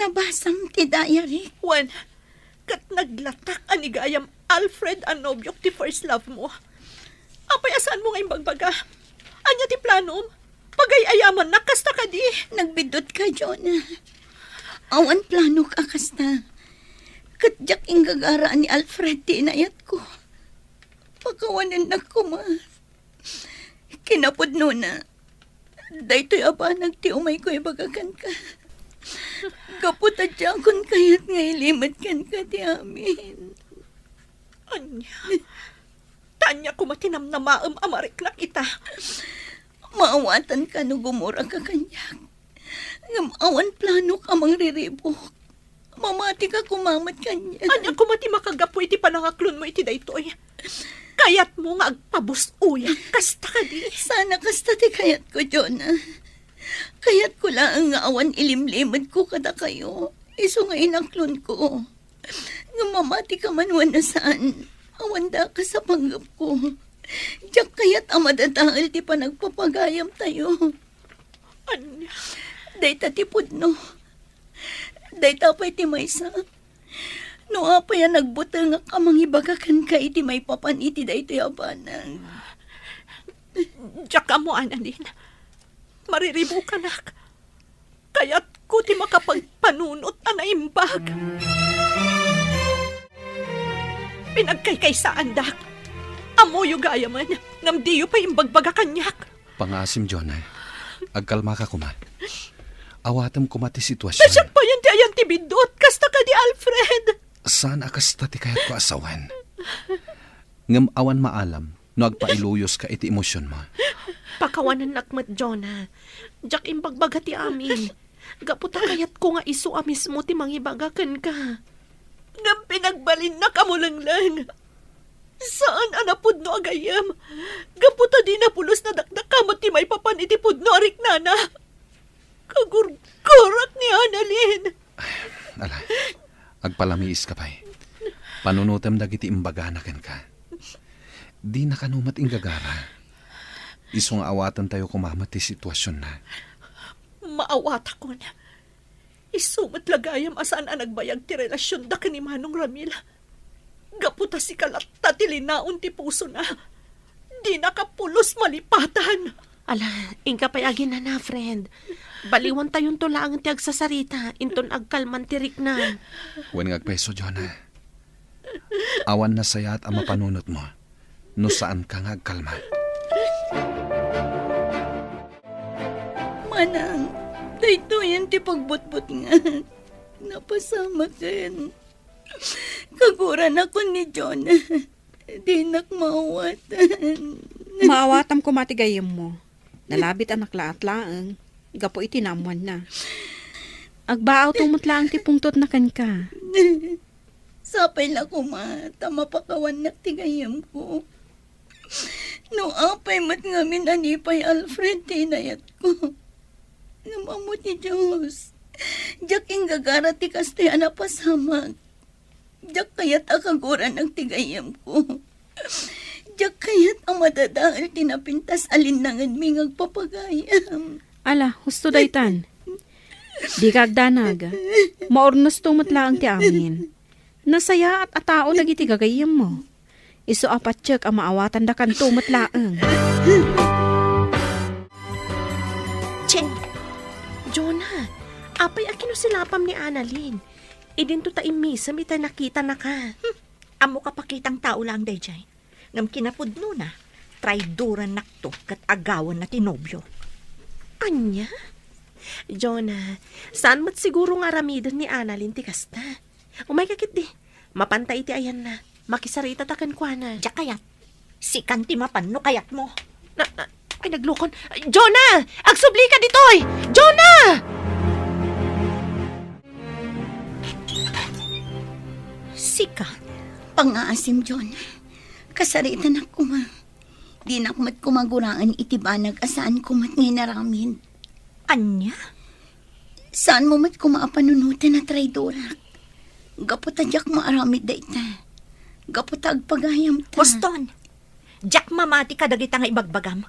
nabasam ti diaryk. Wen, ket naglatak a ni gayam Alfred a nobiok ti first love mo. Apay a saanmo nga imbagbaga? Ania ti planom? Pagay-ayamannak kasta kadi? Nagbiddut ka, Jonah. Awan planok a kasta. Ket diak inggagara a ni Alfred ti inayatko. Pakawanennak koma. Kinapudnona, daytoy a banag ti umayko ibaga kenka. Gapu ta diakon kayat nga ilimed kenka ti amin. Ania? Ta ania koma ti namnamaem a mariknak ita? Maawatanka no gumuraka kaniak. Ngem awan planok a mangriribuk. Mamatika koma met kaniak. Ania koma ti makagapu iti panangaklonmo iti daytoy? Kayatmo nga agpabusuyak kasta kadi? Saan a kasta ti kayatko, Jonah. Kayatko laeng nga awan ilimlimedko kadakayo, isu nga inaklonko. Ngem mamatika man wenno saan, awan dakes a panggepko. Diak kayat a madadael ti panagpapagayamtayo. Ania? Dayta ti pudno. Dayta pay ti maysa. No apay a nagbutengak a mangibaga kenka iti maipapan iti daytoy a banag. Diak ammo, Annalyn. Mariribukanak. Kayatko ti makapagpanunot a naimbag. Pinagkaykaysaandak. Ammoyo gayamen, ngem diyo pay imbagbaga kaniak. Pangaasim, Jonah. Agkalmaka koma. Awatem koma ti sitwasion. Ta siak payen ti ayan ti biddut, kasta kadi, Alfred. Saan a kasta ti kayatko a sawen. Ngem awan maalam no agpailuyoska iti emosionmo. Pakawanennak met, Jonah. Diak imbagbaga ti amin. Gapu ta kayatko nga isu a mismo ti mangibaga kenka. Ngem pinagbalinnak a mulengleng. Saan a napudno a gayyem. Gapu ta dina pulos nadakdakama ti maipapan iti pudno a riknana. Kagurgurak ni Annalyn. Ala, agpalamiiska pay. Panunotem dagiti imbagana kenka. Dina kano met inggagara. Isu nga awatentayo koma met ti situasionna. Maawatakon. Isu met la gayam a saan a nagbayag ti relasionda ken ni Manong Ramil. Gapu ta sika latta ti linaon ti pusona. Dinaka pulos malipatan. Ala, inka pay aginana, friend. Baliwantayonto laeng ti agsasarita, inton agkalman ti riknam. Wen nga agpayso, Jonah. Awan nasayaat a mapanunotmo no saanka nga agkalma. Manang, daytoyen ti pagbutbutngan. Napasamaken. Kaguranakon ni Jonah. Dinak maawatan. Maawatam koma ti gayyemmo. Nalabit a naklaat laeng gapu iti naammoanna. Agbaawto met laeng ti pungtotna kenka. Sapay la koma ta mapakawannak ti gayyemko. No apay met ngamin a ni pay Alfred ti inayatko. Ngem ammo ti Dios, diak inggagara ti kastoy a napasamak. Diak kayat a kaguranak ti gayyemko. Diak kayat a madadael ti napintas a linnangenmi nga agpapagayam. Ala, husto daytan. Dika agdanag. Maurnosto met laeng ti amin. Nasayaat a tao dagiti gagayyemmo. Isu a patiek a maawatandakanto met laeng. Che! Jonah, apay a kinusilapam ni Annalyn? Idinto ta immisem ita nakitanaka. Hmm, ammo kapakitang tao laeng daydiay. Ngem kinapudnona, traidorannak to ket agawanna ti nobio. Ania? Jonah, saan met siguro nga aramiden ni Annalyn ti kasta? Umayka ketdi. Mapanta iti ayanna. Makisaritata kenkuana. Diak kayat. Sikan ti mapan no kayatmo. Na, na, ay, naglukon. Jonah! Agsublika ditoy! Jonah! Sika? Pangngaasim, Jonah. Kasaritanak koma. Dinak met koma guraen iti banag a saanko met nga inaramid. Ania? Saanmo met koma a panunoten a traidorak. Gapu ta diak maaramid dayta. Gapu ta agpagayamta. Huston! Diak mamati kadagita nga ibagbagam.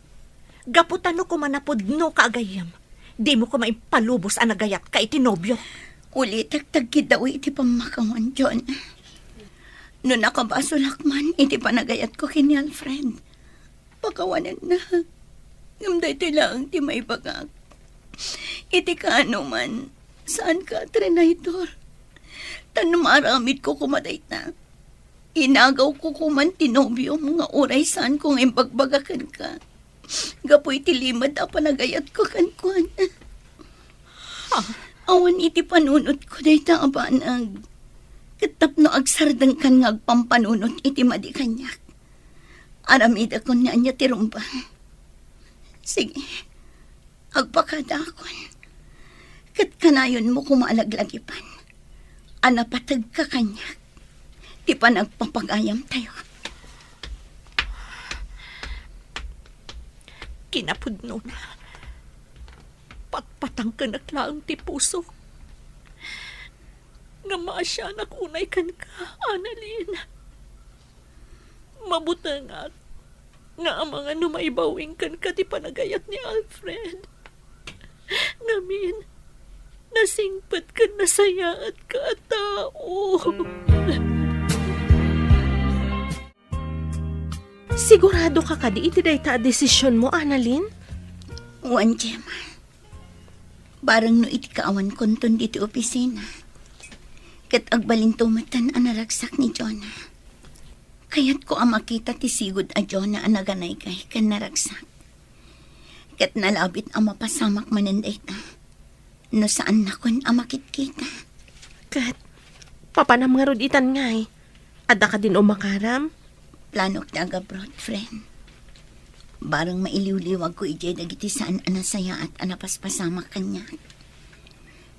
Gapu ta no koma napudnoka a gayyem, dimo koma impalubos a nagayatka iti nobiok. Ulitek ta agkiddawi iti pammakawan, Jonah. No nakabasolak man iti panagayatko ken ni Alfred, pakawanennak. Ngem daytoy laeng ti maibagak. Iti kaano man, saanka a trinaydor. Ta no maaramidko koma dayta, inagawko koman ti nobiom nga uray saanko nga imbagbaga kenka gapu iti limed a panagayatko kenkuana. Ah. Awan iti panunotko dayta a banag. Ket tapno agsardengkan nga agpampanunot iti madi kaniak, aramidakon nga ania ti rumbeng. Sige, agpakadaakon. Ket kanayonmo koma a laglagipan a napategka kaniak ti panagpapagayamtayo. Kinapudnona, patpatangkenek laeng ti pusok. Ngem maasianak unay kenka, Annalyn. Mabutengak nga amangan no maibaw-ing kenka ti panagayat ni Alfred. Ngamin, nasingpet ken nasayaatka a tao. Siguradoka kadi iti dayta a desisionmo, Annalyn? Wen, Gemma. Bareng no iti kaawankonton ditoy opisina, ket agbalinto metten a naragsak ni Jonah. Kayatko a makita ti sigud a Jonah a naganaygay ken naragsak. Ket nalabit a mapasamak manen dayta no saannakon a makitkita. Ket papanam ngarud itan ngay? Adda kadin umakaram? Planok ti agabroad, friend. Bareng mailiwliwagko idiay dagiti saan a nasayaat a napaspasamak kaniak.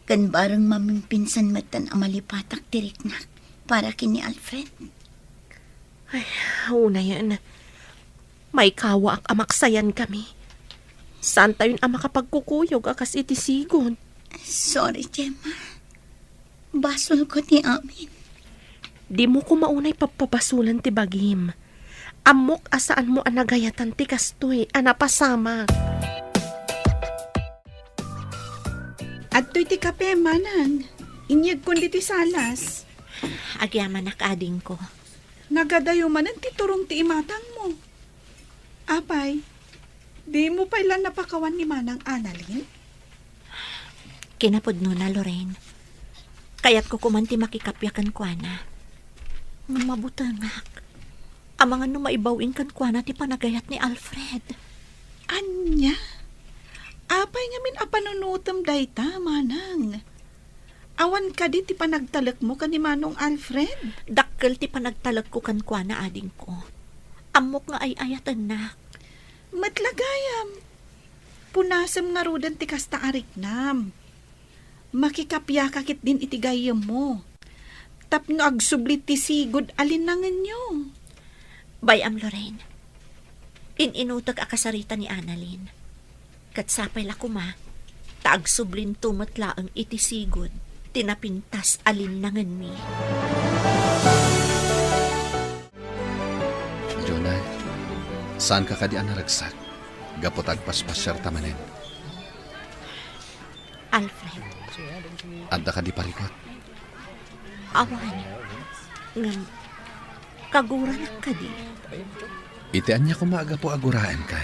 Ken bareng mamimpinsan metten a malipatak ti riknak para ken ni Alfred. Ay, unayen. Maikawaak a maksayankami. Saantayon a makapagkukuyog a kas iti sigud. Sorry, Gemma. Basolko ti amin. Dimo koma unay pappabasolen ti bagim. Ammok a saanmo a nagayatan ti kastoy a napasamak. Adtoy ti kape, manang. Inyegkon ditoy salas. Agyamanak, adingko. Nagadayo manen ti turong ti imatangmo. Apay, dimo pay la napakawan ni Manang Annalyn? Kinapudnona, Lorraine. Kayatko koman ti makikappia kenkuana. Ngem mabutengak. Amangan no maibaw-ing kenkuana ti panagayat ni Alfred. Ania? Apay ngamin a panunotem dayta, manang? Awan kadi ti panagtalekmo ken ni Manong Alfred? Dakkel ti panagtalekko kenkuana, adingko. Ammok nga ay-ayatennak. Met la gayam. Punasem ngaruden ti kasta a riknam. Makikapiaka ketdin iti gayyemmo tapno agsubli ti sigud a linnangenyo. Bay-am, Lorraine. In-inutek a kasarita ni Annalyn. Ket sapay la koma, ta agsublinto met laeng iti sigud ti napintas a linnangenmi. Jonah, saanka kadi a naragsak gapu ta agpaspasiarta manen? Alfred. Adda kadi parikut? Awan. Ngem, kaguranak kadi? Iti ania koma a gapu a guraenka?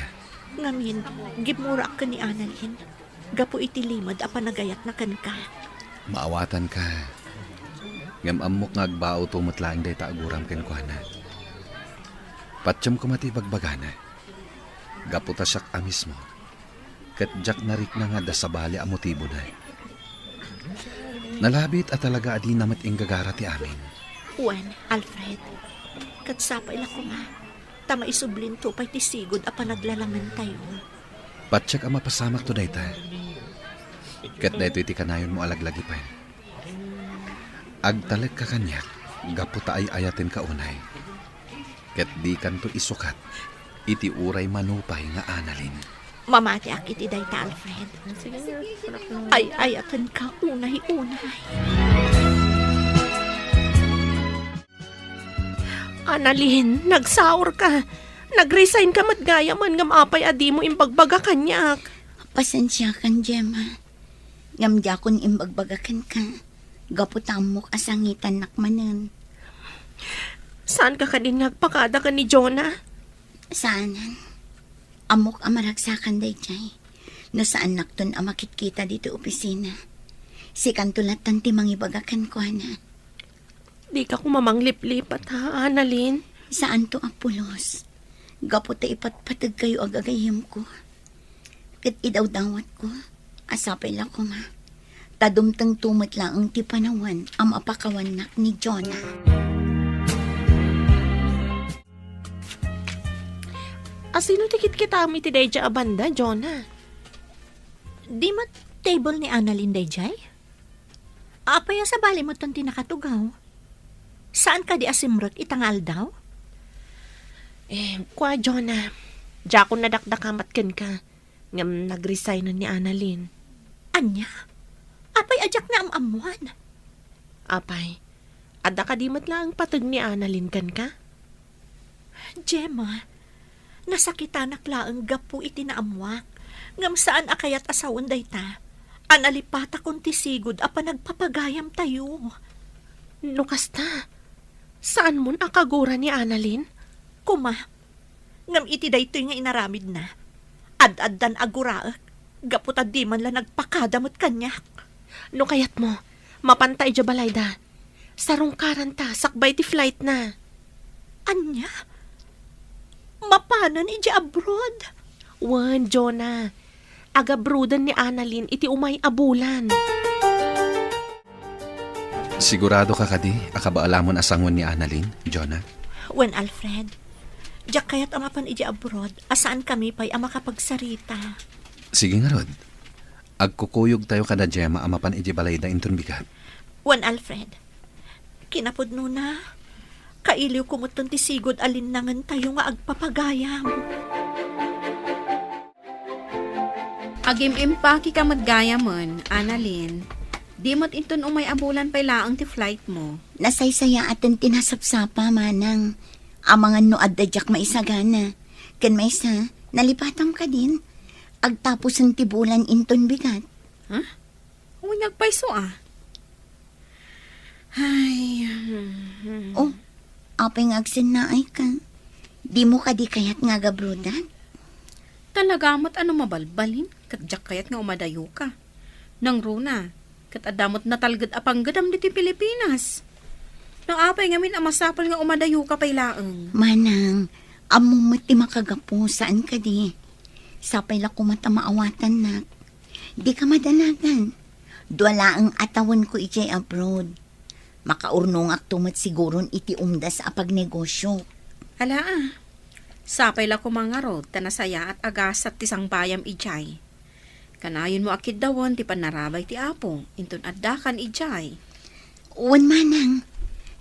Ngamin, gimmurak ken ni Annalyn gapu iti limed a panagayatna kenka. Maawatanka. Ngem ammok nga agbaawto met laeng dayta a guram kenkuana. Patiem koma ti ibagbagana. Gapu ta siak a mismo Ket diak narikna nga adda sabali a motibona. Nalabit a talaga a dina met inggagara ti amin. Wen, Alfred, ket sapay la koma, ta maisublinto pay ti sigud a panaglalamentayo. Patiek a mapasamakto dayta. Ket daytoy ti kanayonmo a laglagipen. Agtalekka kaniak gapu ta ay-ayatenka unay. Ket dikanto isukat iti uray mano pay nga Annalyn. Mamatiak iti dayta, Alfred. Ay-ayatenka unay-unay. Annalyn, nagsaorka. Nag-resignka met gayamen ngem apay a dimo imbagbaga kaniak? Pasensiakan, Gemma. Ngem diakon imbagbaga kenka, gapu ta ammok a sangitannak manen. Saanka kadin nga agpakada ken ni Jonah? Saanen. Ammok a maragsakan daydiay. No saannakton a makitkita ditoy opisina, sikanto lattan ti mangibaga kenkuana. Dika koma mangliplipat, ha, Annalyn? Saanto a pulos. Gapu ta ipatpategkayo a gagayyemko. Ket idawdawatko a sapay la koma ta dumtengto met laeng ti panawen a mapakawannak ni Jonah. A sino ti kitkitam iti daydiay a banda, Jonah? Di met table ni Annalyn daydiay? Apay a sabali metten ti nakatugaw? Saan kadi a simrek ita nga aldaw? Eh, kua, Jonah, diakon nadakdakamat kenka, ngem nagresignen ni Annalyn. Ania? Apay a diak naam-ammoan? Apay, adda kadi met laeng pateg ni Annalyn kenka? Gemma, nasakitanak laeng gapu iti naammoak, ngem saan a kayat a sawen dayta a nalipatakon ti sigud a panagpapagayamtayo. No kasta, saanmon a kagura ni Annalyn? Koma, ngem iti daytoy nga inaramidna, ad-addan a guraek gapu ta di man la nagpakada met kaniak. No kayatmo, mapanta idiay balayda. Sarungkaranta sakbay ti flightna. Ania? Mapanen idiay abroad? Wen, Jonah. Agabroaden ni Annalyn iti umay a bulan. Siguradoka kadi a kabaalamon a sangoen ni Annalyn, Jonah? Wen, Alfred. Diak kayat a mapan idiay abroad a saankami pay a makapagsarita. Sige ngarud. Agkukuyogtayo kada Gemma a mapan idiay balayda inton bigat. Wen, Alfred. Kinapudnona, kailiwko metten ti sigud a linnangentayo nga agpapagayam. Agim-impakeka met gayamen, Annalyn. Di met inton umay a bulan pay laeng ti flightmo. Nasaysayaaten ti nasapsapa, manang. Amangan no adda diak maisagana. Ken maysa, nalipatam kadin. Agtapusen ti bulan inton bigat. Ha? Wen, agpayso a. Ay, hmm. Oh, apay nga agsennaayka? Dimo kadi kayat nga agabroadan? Talaga met a no mabalbalin, ket diak kayat nga umadayoka. Nangruna, ket adda met natalged a panggedam ditoy Pilipinas. No apay ngamin a masapul nga umadayoka pay laeng? Manang, ammom met ti makagapu, saan kadi? Sapay la koma ta maawatannak. Dika madanagan. Dua laeng a tawenko idiay abroad. Makaurnongakto met siguron iti umdas a pagnegosio. Ala a. Sapay la koma ngarud ta nasayaat a gasat ti sangbayam idiay. Kanayonmo a kiddawen ti pannarabay ti Apo inton addakan idiay. Wen manang,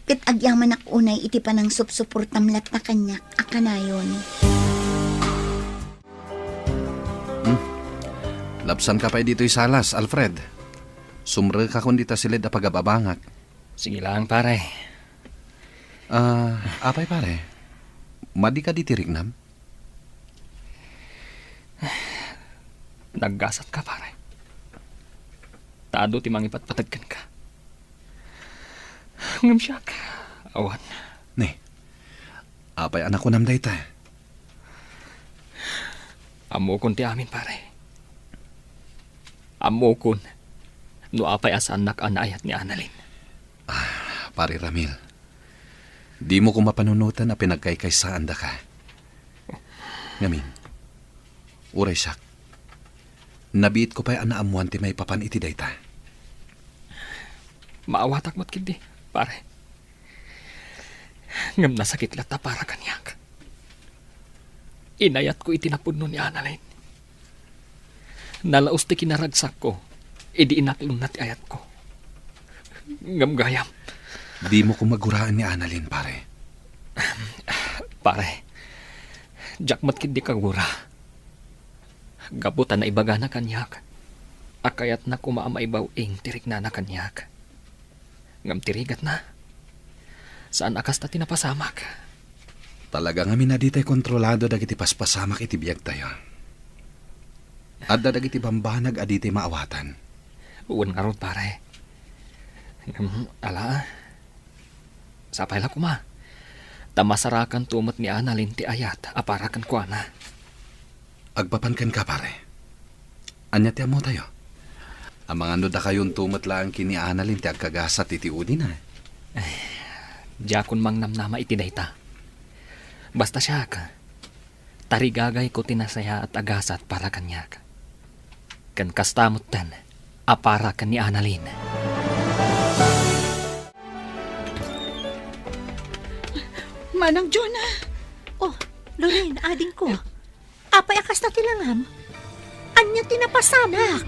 ket agyamanak unay iti panangsupsuportam latta kaniak a kanayon. Hmm. Lapsanka pay ditoy salas, Alfred. Sumrekakon dita siled a pagababangak. Sige lang, pare. Ah, apay, pare? Madika diti riknam? Naggasatka, pare. Ta adu ti mangipatpateg kenka. Ngem siak, awan. Ne, apay a nakunam dayta? Ammokon ti amin, pare. Ammokon no apay a saannak a naayat ni Annalyn. Ah, Pare Ramil, dimo koma panunoten a pinagkaykaysaandaka. Ngamin, uray siak, Nabiitko pay a naammoan ti maipapan iti dayta. Maawatak met ketdi, pare. Ngem nasakit latta para kaniak. Inayatko iti napudno ni Annalyn. Nalaus ti kinaragsakko idi inaklonna ti ayatko. Ngem gayam. Dimo koma guraen ni Annalyn, pare. Pare, diak met ketdi kagura. Gapu ta naibagana kaniak a kayatna koma a maibaw-ing ti riknana kaniak. Ngem ti rigatna, saan a kasta ti napasamak. Talaga ngamin a ditay kontrolado dagiti paspasamak iti biagtayo. Adda dagiti bambanag a ditay maawatan. Wen ngarud, pare. Ngem, ala, sapay la koma. Ta masarakanto met ni Annalyn ti ayat a para kenkuana. Agpapan kenka, pare. Ania ti ammotayo? Amangan no dakayonto met laeng ken ni Annalyn ti agkagasat iti udina. Ay, diakon mangnamnama iti dayta. Basta siak, tarigagayko ti nasayaat a gasat para kaniak. Ken kasta metten a para ken ni Annalyn. Manang Jonah! Oh, Lorraine, adingko. Apay a kasta ti langam? Ania ti napasamak?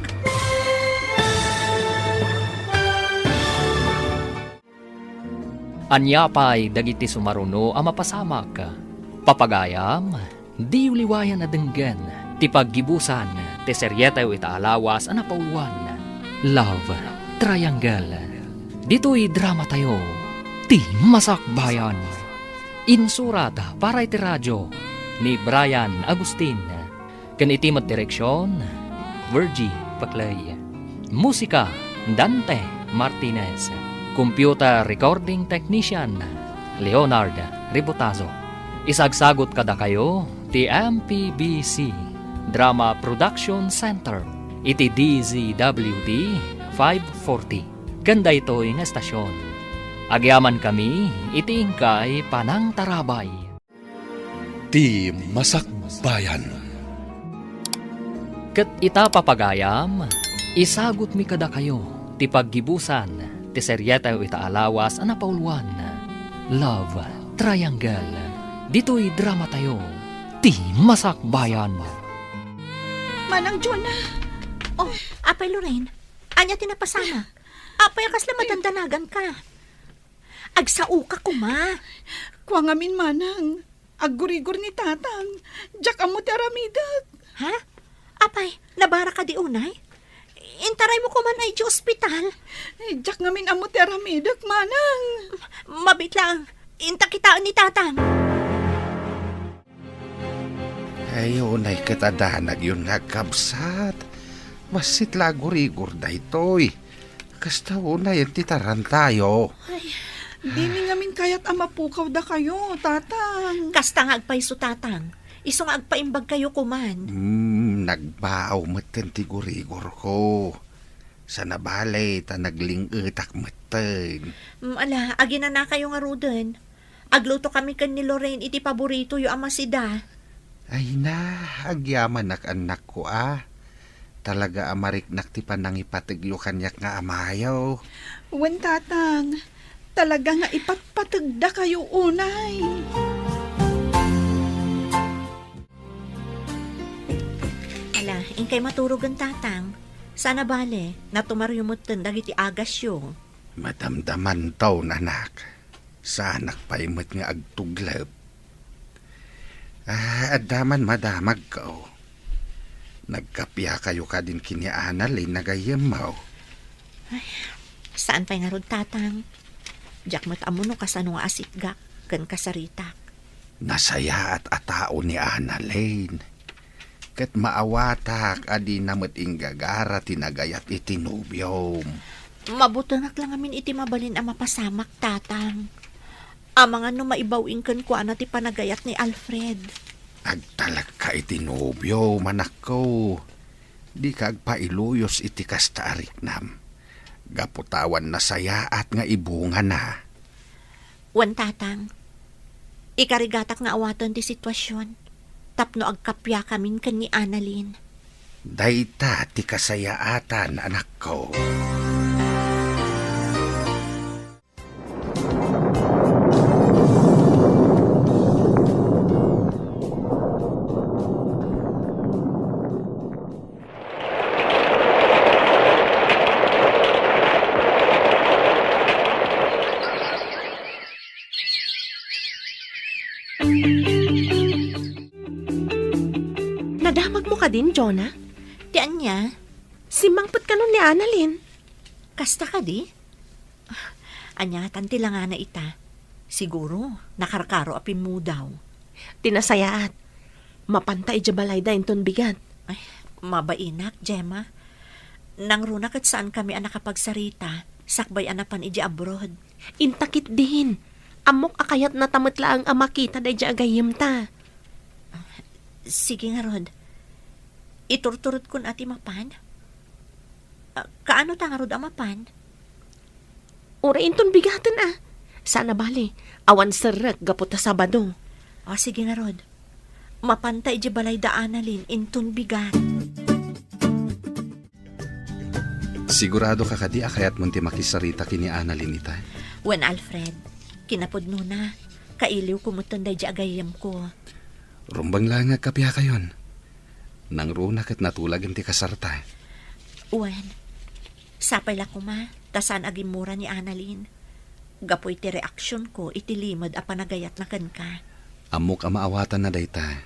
Ania pay dagiti sumaruno a mapasamak? Papagayam, diyo liwayan a denggen ti paggibusan ti serietayo ita a lawas a napauluan, Love Triangle. Ditoy dramatayo, Ti Masakbayan. Insurat para iti radio ni Brian Agustin. Ken iti met direksion, Virgie Paclay. Musika, Dante Martinez. Computer recording technician, Leonard Ribotazo. Isagsagut kadakayo ti M P B C Drama Production Center iti D Z W T five forty. Ken daytoy nga estasion, agyamankami iti inkay panangtarabay. Ti Masakbayan. Ket ita, papagayam, isagutmi kadakayo ti paggibusan ti serietayo ita a lawas a napauluan, Love Triangle. Ditoy dramatayo, Ti Masakbayan. Manang Jonah! Oh, Apay Lorraine, ania ti napasamak? Apay a kasla madandanaganka? Agsaoka koma. Kua ngamin, manang. Aggurigor ni tatang. Diak ammo ti aramidek. Ha? Apay, nabaraka di unay? Intaraymo koman ay di ospital. Eh, diak ngamin ammo ti aramidek, manang. Mabiit laeng. Inta kitaen ni tatang. Ay, unay ket a danagyon nga agkabsat. Bassit la aggurigor daytoy. Kasta unayen ti tarantayo. Ay, dimi ngamin kayat a mapukaw dakayo, tatang. Kasta nga agpayso, tatang. Isu nga agpaimbagkayo koman. Hmm, nagbaaw metten ti gurigorko. Sana bale, ta nagling-etak metten. Mm, ala, aginanakayo ngaruden. Aglutokami ken ni Lorraine iti paboritoyo a masida. Ay na, agyamanak, annakko a. Talaga a mariknak ti panangipategyo kaniak nga amayo. Wen, tatang, talaga nga ipatpategdakayo unay. Ala, inkay maturogen, tatang. Sana bale, natumaryo metten dagiti agasyo. Madamdamanto, anak. Saanak pay met nga agtuglep. Ah, adda man madamagko. Nagkapiakayo kadin ken ni Annalyn a gayyemmo? Ay, saan pay ngarud, tatang. Diak met ammo no kasano nga asitgak ken kasaritak. Nasayaat a tao ni Annalyn. Ket maawatak a dina met inggagara ti nagayat iti nobiom. Mabutengak la ngamin iti mabalin a mapasamak, tatang. Amangan no maibaw-ing kenkuana ti panagayat ni Alfred. Agtalekka iti nobiom, anakko. Dika agpailuyos iti kasta a riknam. Gapu ta awan nasayaat nga ibungana. Wen, tatang, ikarigatak nga awaten ti situasion tapno agkapiakamin ken ni Annalyn. Dayta ti kasayaatan, anakko. Nadamagmo kadin, Jonah? Ti ania? Simmangpet kanon ni Annalyn. Kasta kadi? Ania tan ti langana ita? Siguro, nakarkaro a pimmudaw. Ti nasayaat, mapanta idiay balayda inton bigat. Ay, mabainak, Gemma. Nangruna ket saankami a nakapagsarita, sakbay a napan idiay abroad. Inta ketdin. Ammok a kayatnata met laeng a makita daydiay a gayyemta. Sige ngarud. Iturturedkon a ti mapan? Ah, kaano ta ngarud a mapan? Uray inton bigaten a. Saan a bale, awan serrek gapu ta Sabado. O, sige ngarud. Mapanta idiay balayda Annalyn inton bigat. Sigurado ka kadi a kayatmon ti makisarita ken ni Annalyn ita? Wen, Alfred. Kinapudnona, kailiwko metten daydiay a gayyemko. Rumbeng laeng nga agkapiakayon. Nangruna ket natulagen ti kasarta. Wen, sapay la koma ta saan a gimmura ni Annalyn gapu iti reaksionko iti limed a panagayatna kenka. Ammok a maawatanna dayta.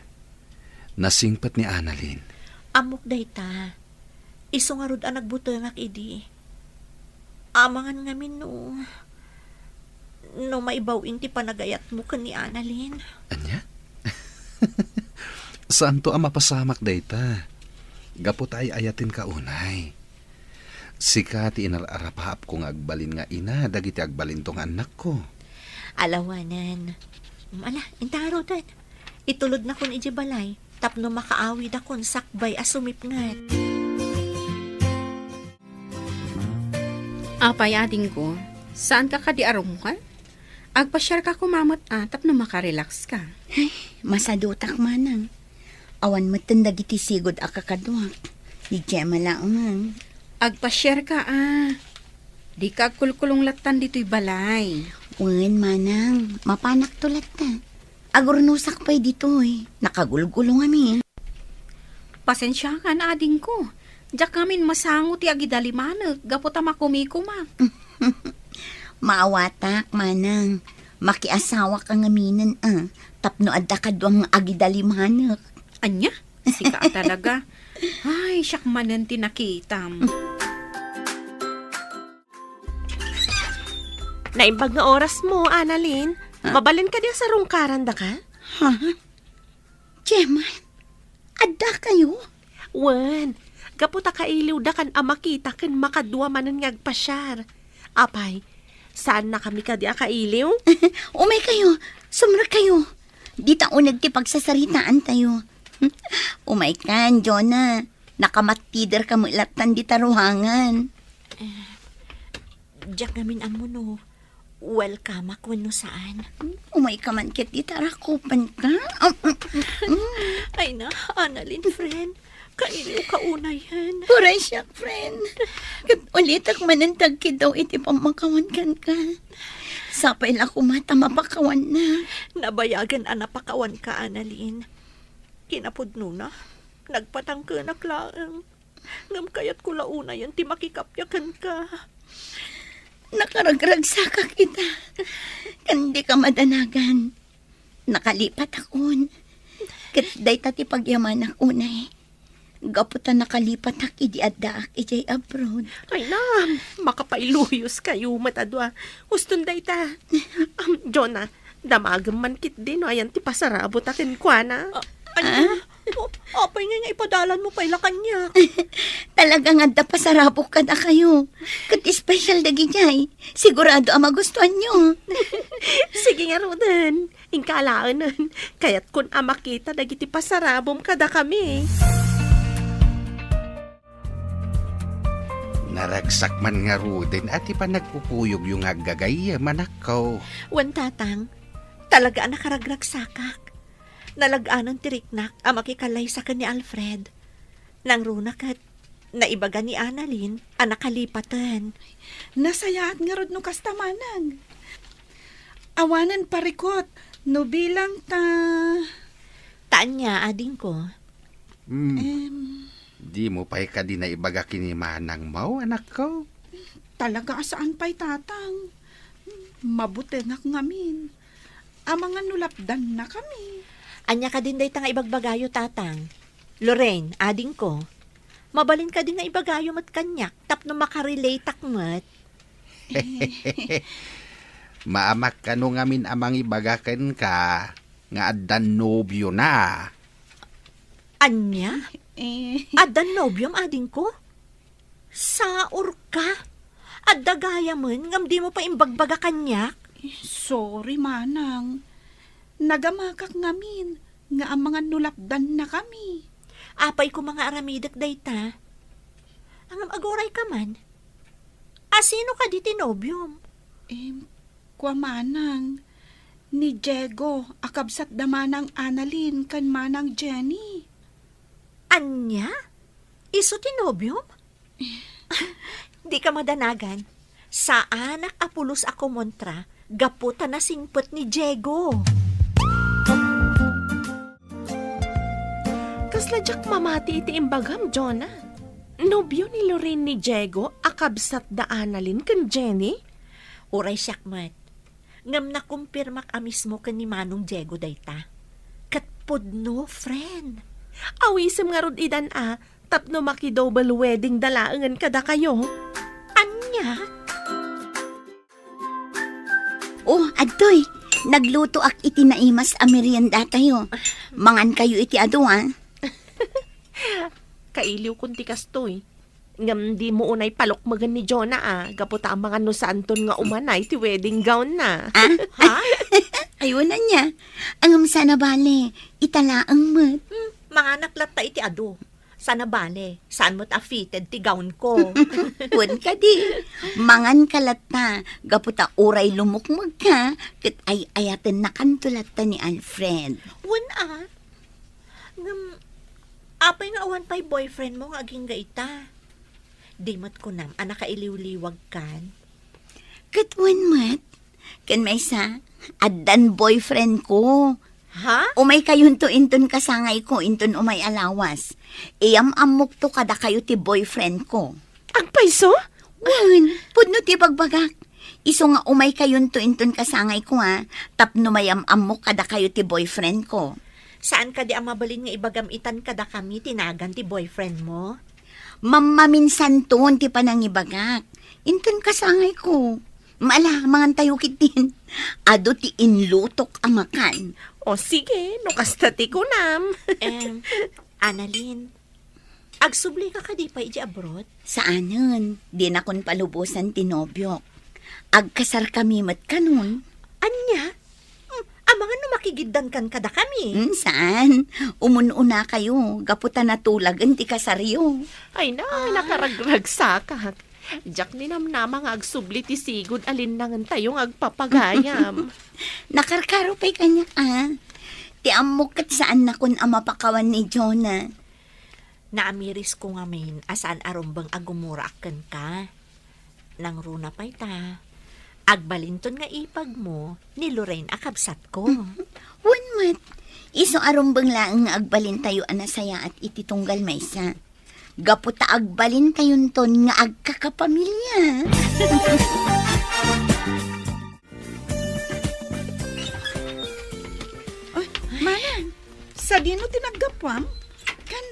Nasingpet ni Annalyn. Ammok dayta. Isu ngarud a nagbutengak idi. Amangan ngamin no, no maibaw-in ti panagayatmo ken ni Annalyn. Ania? Saanto a mapasamak dayta. Gapu ta ay-ayatenka unay. Sika ti inar-arapaapko nga agbalin nga ina dagiti agbalinto nga annakko. Alawanen. Ala, inta ngaruden. Itulodnakon idiay balay tapno makaawidakon sakbay a sumipnget. Apay, adingko, saanka kadi a rummuar? Agpasiarka koma met a tapno makarelaxka. Ay, masadutak manang. Awan metten dagiti sigud a kakaduak. Ni Gemma laengen. Agpasiarka a. Dika agkulkulong lattan ditoy balay. Wen, manang, mapanakto latta. Agurnosak pay ditoy. Nakagulgulong amin. Pasensiakan, adingko. Diak ngamin masango ti agidalimanek gapu ta makumikumak. Maawatak, manang. Makiasawaka ngaminen a, tapno adda kaduam nga agidalimanek. Ania? Sika a talaga. Ay, siak manen ti nakitam. Naimbag nga orasmo, Annalyn. Ha? Mabalin kadi a sarungkarandaka? Ha? Gemma, addakayo? Wen, gapu ta kailiwdakan a makita ken makadua manen nga agpasiar. Apay, saannakami kadi a kailiw? Umaykayo, sumrekkayo. Dita uneg ti pagsasaritaantayo. Umaykan, Jonah. Nakamattiderka met lattan dita ruangan. Eh, diak ngamin ammo no welcome-ak wenno saan. Umayka man ket dita rakupenka. Ay na, Annalyn, friend. Kailiwka unayen. Uray siak, friend. Ket ulitek manen ti agkiddaw iti pammakawan kenka. Sapay la koma ta mapakawannak. Nabayagen a napakawanka, Annalyn. Kinapudnona, nagpatangkenak laeng. Ngem kayatko la unayen ti makikappia kenka. Nakaragragsakak ita. Ken dika madanagan. Nakalipatakon. Ket dayta ti pagyamanak unay. Gapu ta nakalipatak idi addaak idiay abroad. Ay na, makapailuyos-kayo met a dua. Uston dayta. Am, Jonah, damagem man ketdi no ayan ti pasarabota kenkuana. Ah, ania? Ah? O, apay ngay nga ipadalanmo pay la kaniak? Talaga nga adda pasarabok kadakayo. Ket espesyal dagidiay. Sigurado a magustuanyo. Sige ngaruden. Inka alaenen. Kayatkon a makita dagiti pasarabom kadakami. Naragsak man ngaruden a ti panagpupuyogyo nga aggagayyem, anakko. Wen, Tatang, talaga a nakaragragsakak. Nalag-anan ti riknak a makikallaysa ken ni Alfred. Nangruna ket naibaga ni Annalyn a nakalipaten. Nasayaat ngarud no kasta, manang. Awanen parikut no bilang ta. Ta ania, adingko? Hmm. Em. Dimo pay kadi naibaga ken ni manangmo, anakko? Talaga a saan pay, tatang. Mabutengak ngamin. Amangan no lapdannakami. Ania kadin dayta nga ibagbagayo, tatang? Lorraine, adingko, mabalin kadi nga ibagayo met kaniak tapno makarelateak met? Maamak kano ngamin a mangibaga kenka nga addan nobiona. Ania? Eh. Addan nobiom, adingko? Saorka? Adda gayamen ngem dimo pay imbagbaga kaniak? Sorry, manang. Nagamakak ngamin nga amangan no lapdannakami. Apay koma nga aramidek dayta? Ngem agurayka man. A, sino kadi ti nobiom? Em, kua manang, ni Diego a kabsat da manang Annalyn ken manang Jenny. Ania? Isu ti nobiom? Dika madanagan. Saanak a pulos a kumontra gapu ta nasingpet ni Diego. Kasla diak mamati iti imbagam, Jonah. Nobio ni Lorraine ni Diego a kabsat da Annalyn ken Jenny? Uray siak met. Ngem nakumpirmak a mismo ken ni Manong Diego dayta. Ket pudno, friend. Awisem ngarud idan a, tapno maki-double wedding da laengen kadakayo. Ania? Oh, adtoy, naglutoak iti naimas a meriendatayo. Mangankayo iti adu, a. Kailiwkon ti kastoy. Ngem dimo unay palukmegen ni Jonah a, gapu ta amangan no saanton nga umanay ti wedding gown na. Ah? Ha? Ay, wen ania. Ngem saan a bale, ita laeng met. Hmm, manganak latta iti adu. Saan a bale, saan met a fitted ti gown ko. Wen kadi, manganka latta, gapu ta uray lumukmegka, ket ay-ayatennakanto latta ni Alfred. Wen a. Ngem, apay nga awan pay boyfriend mo nga agingga ita? Di met kunam a nakailiwliwagkan? Ket wen met, ken maysa, addan boyfriend ko. Ha? Umaykayonto inton kasangayko inton umay a lawas. Iyam-ammokto kadakayo ti boyfriend ko. Agpayso? Wen, pudno ti bagbagak. Isu nga umaykayonto inton kasangayko, a, tapno mayam-ammok kadakayo ti boyfriend ko. Saan kadi a mabalin nga ibagam itan kadakami ti nagan ti boyfriend mo? Mammaminsanton ti panangibagak. Inton kasangayko. Ala, mangantayo ketdin. Adu ti inlutok a makan. O sige, no kasta ti kunam. Em, Annalyn, agsublika kadi pay idiay abroad? Saanen, dinakon palubosan ti nobiok. Agkasarkami met kanon. Ania? Hmm, amangan no makigiddankan kadakami? Hmm, saan? Umun-unakayo, gapu ta natulagen ti kasaryo. Ay na, Ah. nakaragragsakak. Diak ninamnama nga agsubli ti sigud a linnangentayo nga agpapagayam. Nakarkaro pay kaniak, a. Ti ammok ket saannakon a mapakawan ni Jonah. Naamirisko ngamin a saan a rumbeng a gumuraak kenka. Nangruna pay ta, agbalinton nga ipag mo ni Lorraine a kabsatko. Wen met, isu a rumbeng laeng nga agbalintayo a nasayaat iti tunggal maysa. Gapu ta agbalintayonton nga agkakapamilya. Ay, manang, sadino ti naggapuam? Kan,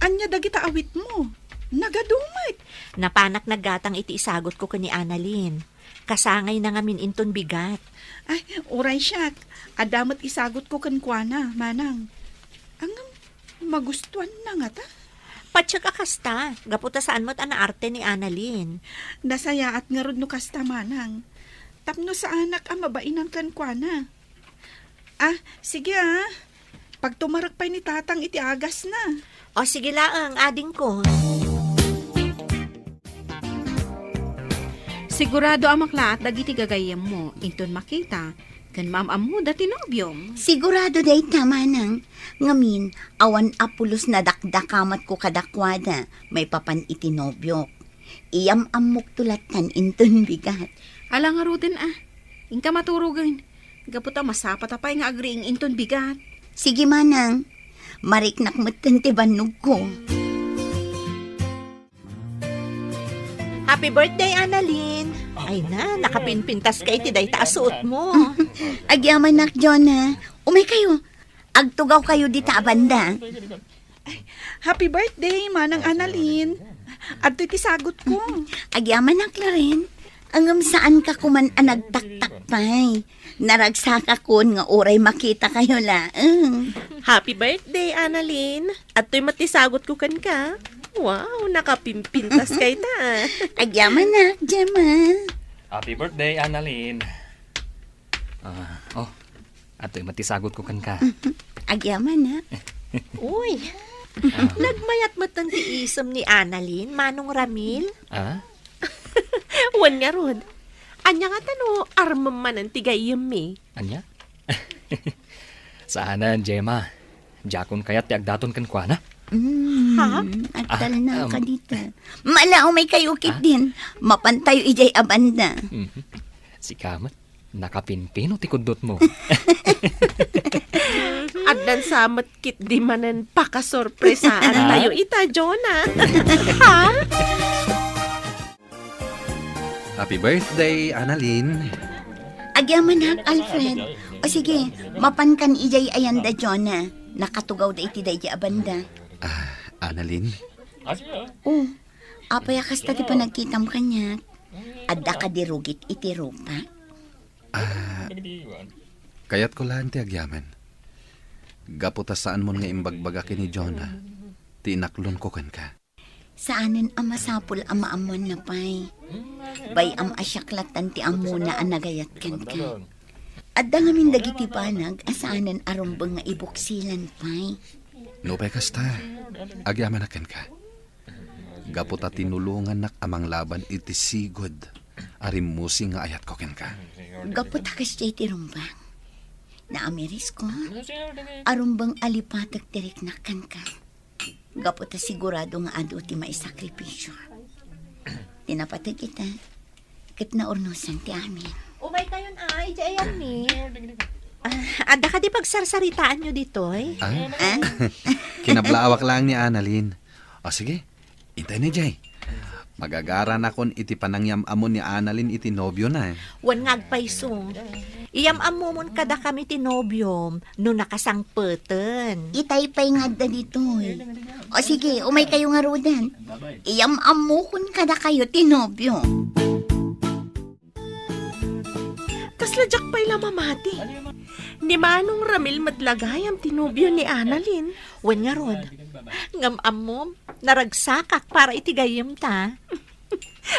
ania dagita awitmo? Nagadu met. Napanak naggatang iti isagutko ken ni Annalyn. Kasangayna ngamin inton bigat. Ay, uray siak. Adda met isagutko kenkuana, manang. Ngem, magustuanna ngata? Patiek a kasta, gapu ta saan met a naarte ni Annalyn. Nasayaat ngarud no kasta, manang. Tapno saanak a mabainan kenkuana. Ah, sige, ah. Pagtumarek pay ni Tatang iti agasna. O, sige laeng, adingko. Sigurado a maklaat dagiti gagayyemmo inton makita Ken maam-ammoda ti nobiom. Sigurado dayta, manang. Ngamin, awan a pulos nadakdakamatko kadakuada maipapan iti nobiok. Iyam-ammokto lattan inton bigat. Ala ngaruden a. Inka maturogen. Gapu ta masapata pay nga agriing inton bigat. Sige, manang. Mariknak metten ti bannogko. Happy birthday, Annalyn! Ay na, nakapinpintas ka iti dayta a suot mo. Agyamanak, Jonah. Umay kayo. Agtugaw kayo dita a banda. Happy birthday, Manang Annalyn. Adtoy ti sagutko. Agyamanak, Loren. Ngem saanka koman a nagtaktak pay. Naragsakakon nga uray makita kayo laeng. Happy birthday, Annalyn. Adtoy met ti sagutko kenka. Wow, nakapimpintas kayta. Agyamanak, Gemma. Happy birthday, Annalyn. Ah, oh, adtoy met ti sagutko kenka. Agyamanak. Uy, nagmayat met ti isem ni Annalyn, Manong Ramil. Ah? Wen ngarud, ania ngata no armem manen ti gayyemmi? Ania? Saanen, Gemma. Diakon kayat ti agdaton kenkuana. Mm, Ha? Agtalna Ah, um. ka dita. Mala, umay kayo, Ah? Kiddin. Mapantayo idiay a banda. Mhm. Sika met, nakapimpino ti kuddotmo. Addan sa met ketdi manen pakasorpresaan Ah? tayo ita, Jonah. Ha? Happy birthday, Annalyn. Agyamanak, Alfred. O sige, mapankan idiay ayanda, Jonah. Nakatugawda iti daydi a banda. Ah, Annalyn? O, apay a kasta ti panagkitam kaniak? Adda kadi rugit iti rupak? Ah, kayatko laeng ti agyaman. Gapu ta saanmon nga imbagbaga ken ni Jonah ti inaklonko kenka. Saanen a masapul a maammoanna pay. Bay-am a siak lattan ti ammona a nagayat kenka. Adda ngamin dagiti banag a saanen a rumbeng nga ibuksilan pay. Nupay kasta, agyamanak kenka. Gapu ta tinulongannak a manglaban iti sigud a rimmusing nga ayatko kenka. Gapu ta kasdiay ti rumbeng. Naamirisko a rumbeng a lipatek ti riknak kenka. Gapu ta sigurado nga adu ti maisakripisio. Ti napateg ita, ket naurnosan ti amin. Umay kayon, ay, di ayanmi. Ah, adda kadi pagsarsaritaanyo ditoy? Ah? Ah? Kinablaawak laeng ni Annalyn. O sige, intay ni Jay. Magagaranakon iti panangyam-ammo ni Annalyn iti nobiona. Wen nga agpayso. Iyam-ammomon kadakami ti nobiom no nakasangpeten. Itay pay nga adda ditoy. O sige, umay kayo ngaruden. Iyam-ammokon kadakayo ti nobio. Kasla diak pay la mamati. Ni Manong Ramil met la gayam ti nobio ni Annalyn. Wen ngarud, ngem ammom, naragsakak para iti gayyemta.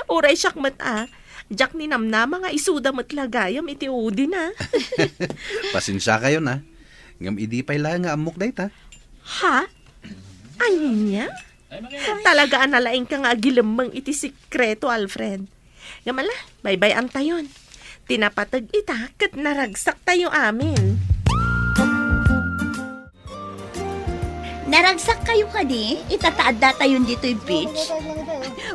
Uray siak met a, diak ninamnama nga isuda met la gayam iti udina. Pasensiakayon a. Ngem idi pay la nga ammok dayta. Ha? Ania? Talaga a nalaingka nga agilemmeng iti sekreto, Alfred. Ngem ala, baybay-antayon. Ti napateg ita ket naragsaktayo amin. Naragsak kayo kadi? Ita ta addatayon ditoy beach.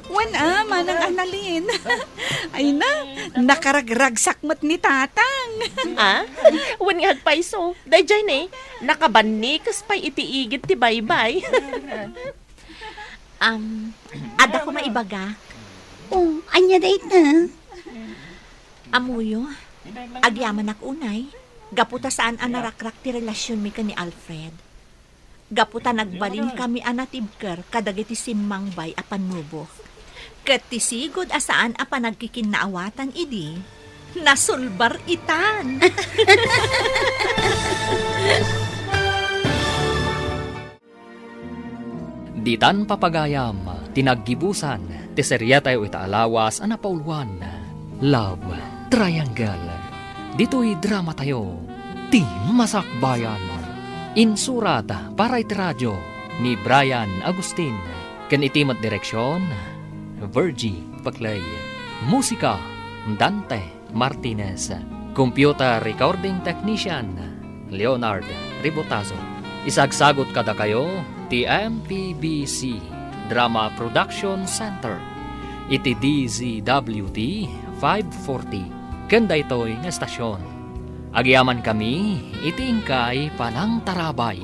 Wen a, Manang Annalyn. Ay na, nakaragragsak met ni Tatang. Ah? Wen nga agpayso. Daydiay ne, nakabannikes pay iti igid ti baybay. Um, adda ko maibagak. Oh, ania dayta? Ammoyo, agyamanak unay, gapu ta saan a narakrak ti relasionmi ken ni Alfred. Gapu ta nagbalinkami a natibker kadagiti simmangbay a pannubok. Ket ti sigud a saan a panagkikinnaawatan idi, nasulbar itan. Ditan papagayam ti naggibusan ti seriatayo ita a lawas a napauluan, Love Triangle. Ditoy dramatayo, Ti Masakbayan. Insurat para iti radio ni Brian Agustin. Ken iti met direksion, Virgie Paclay. Musika, Dante Martinez. Computer Recording Technician, Leonard Ribotazo. Isagsagot kadakayo ti M P B C Drama Production Center iti D Z W T five forty ken daytoy nga estasyon. Agyamankami iti inkay panangtarabay.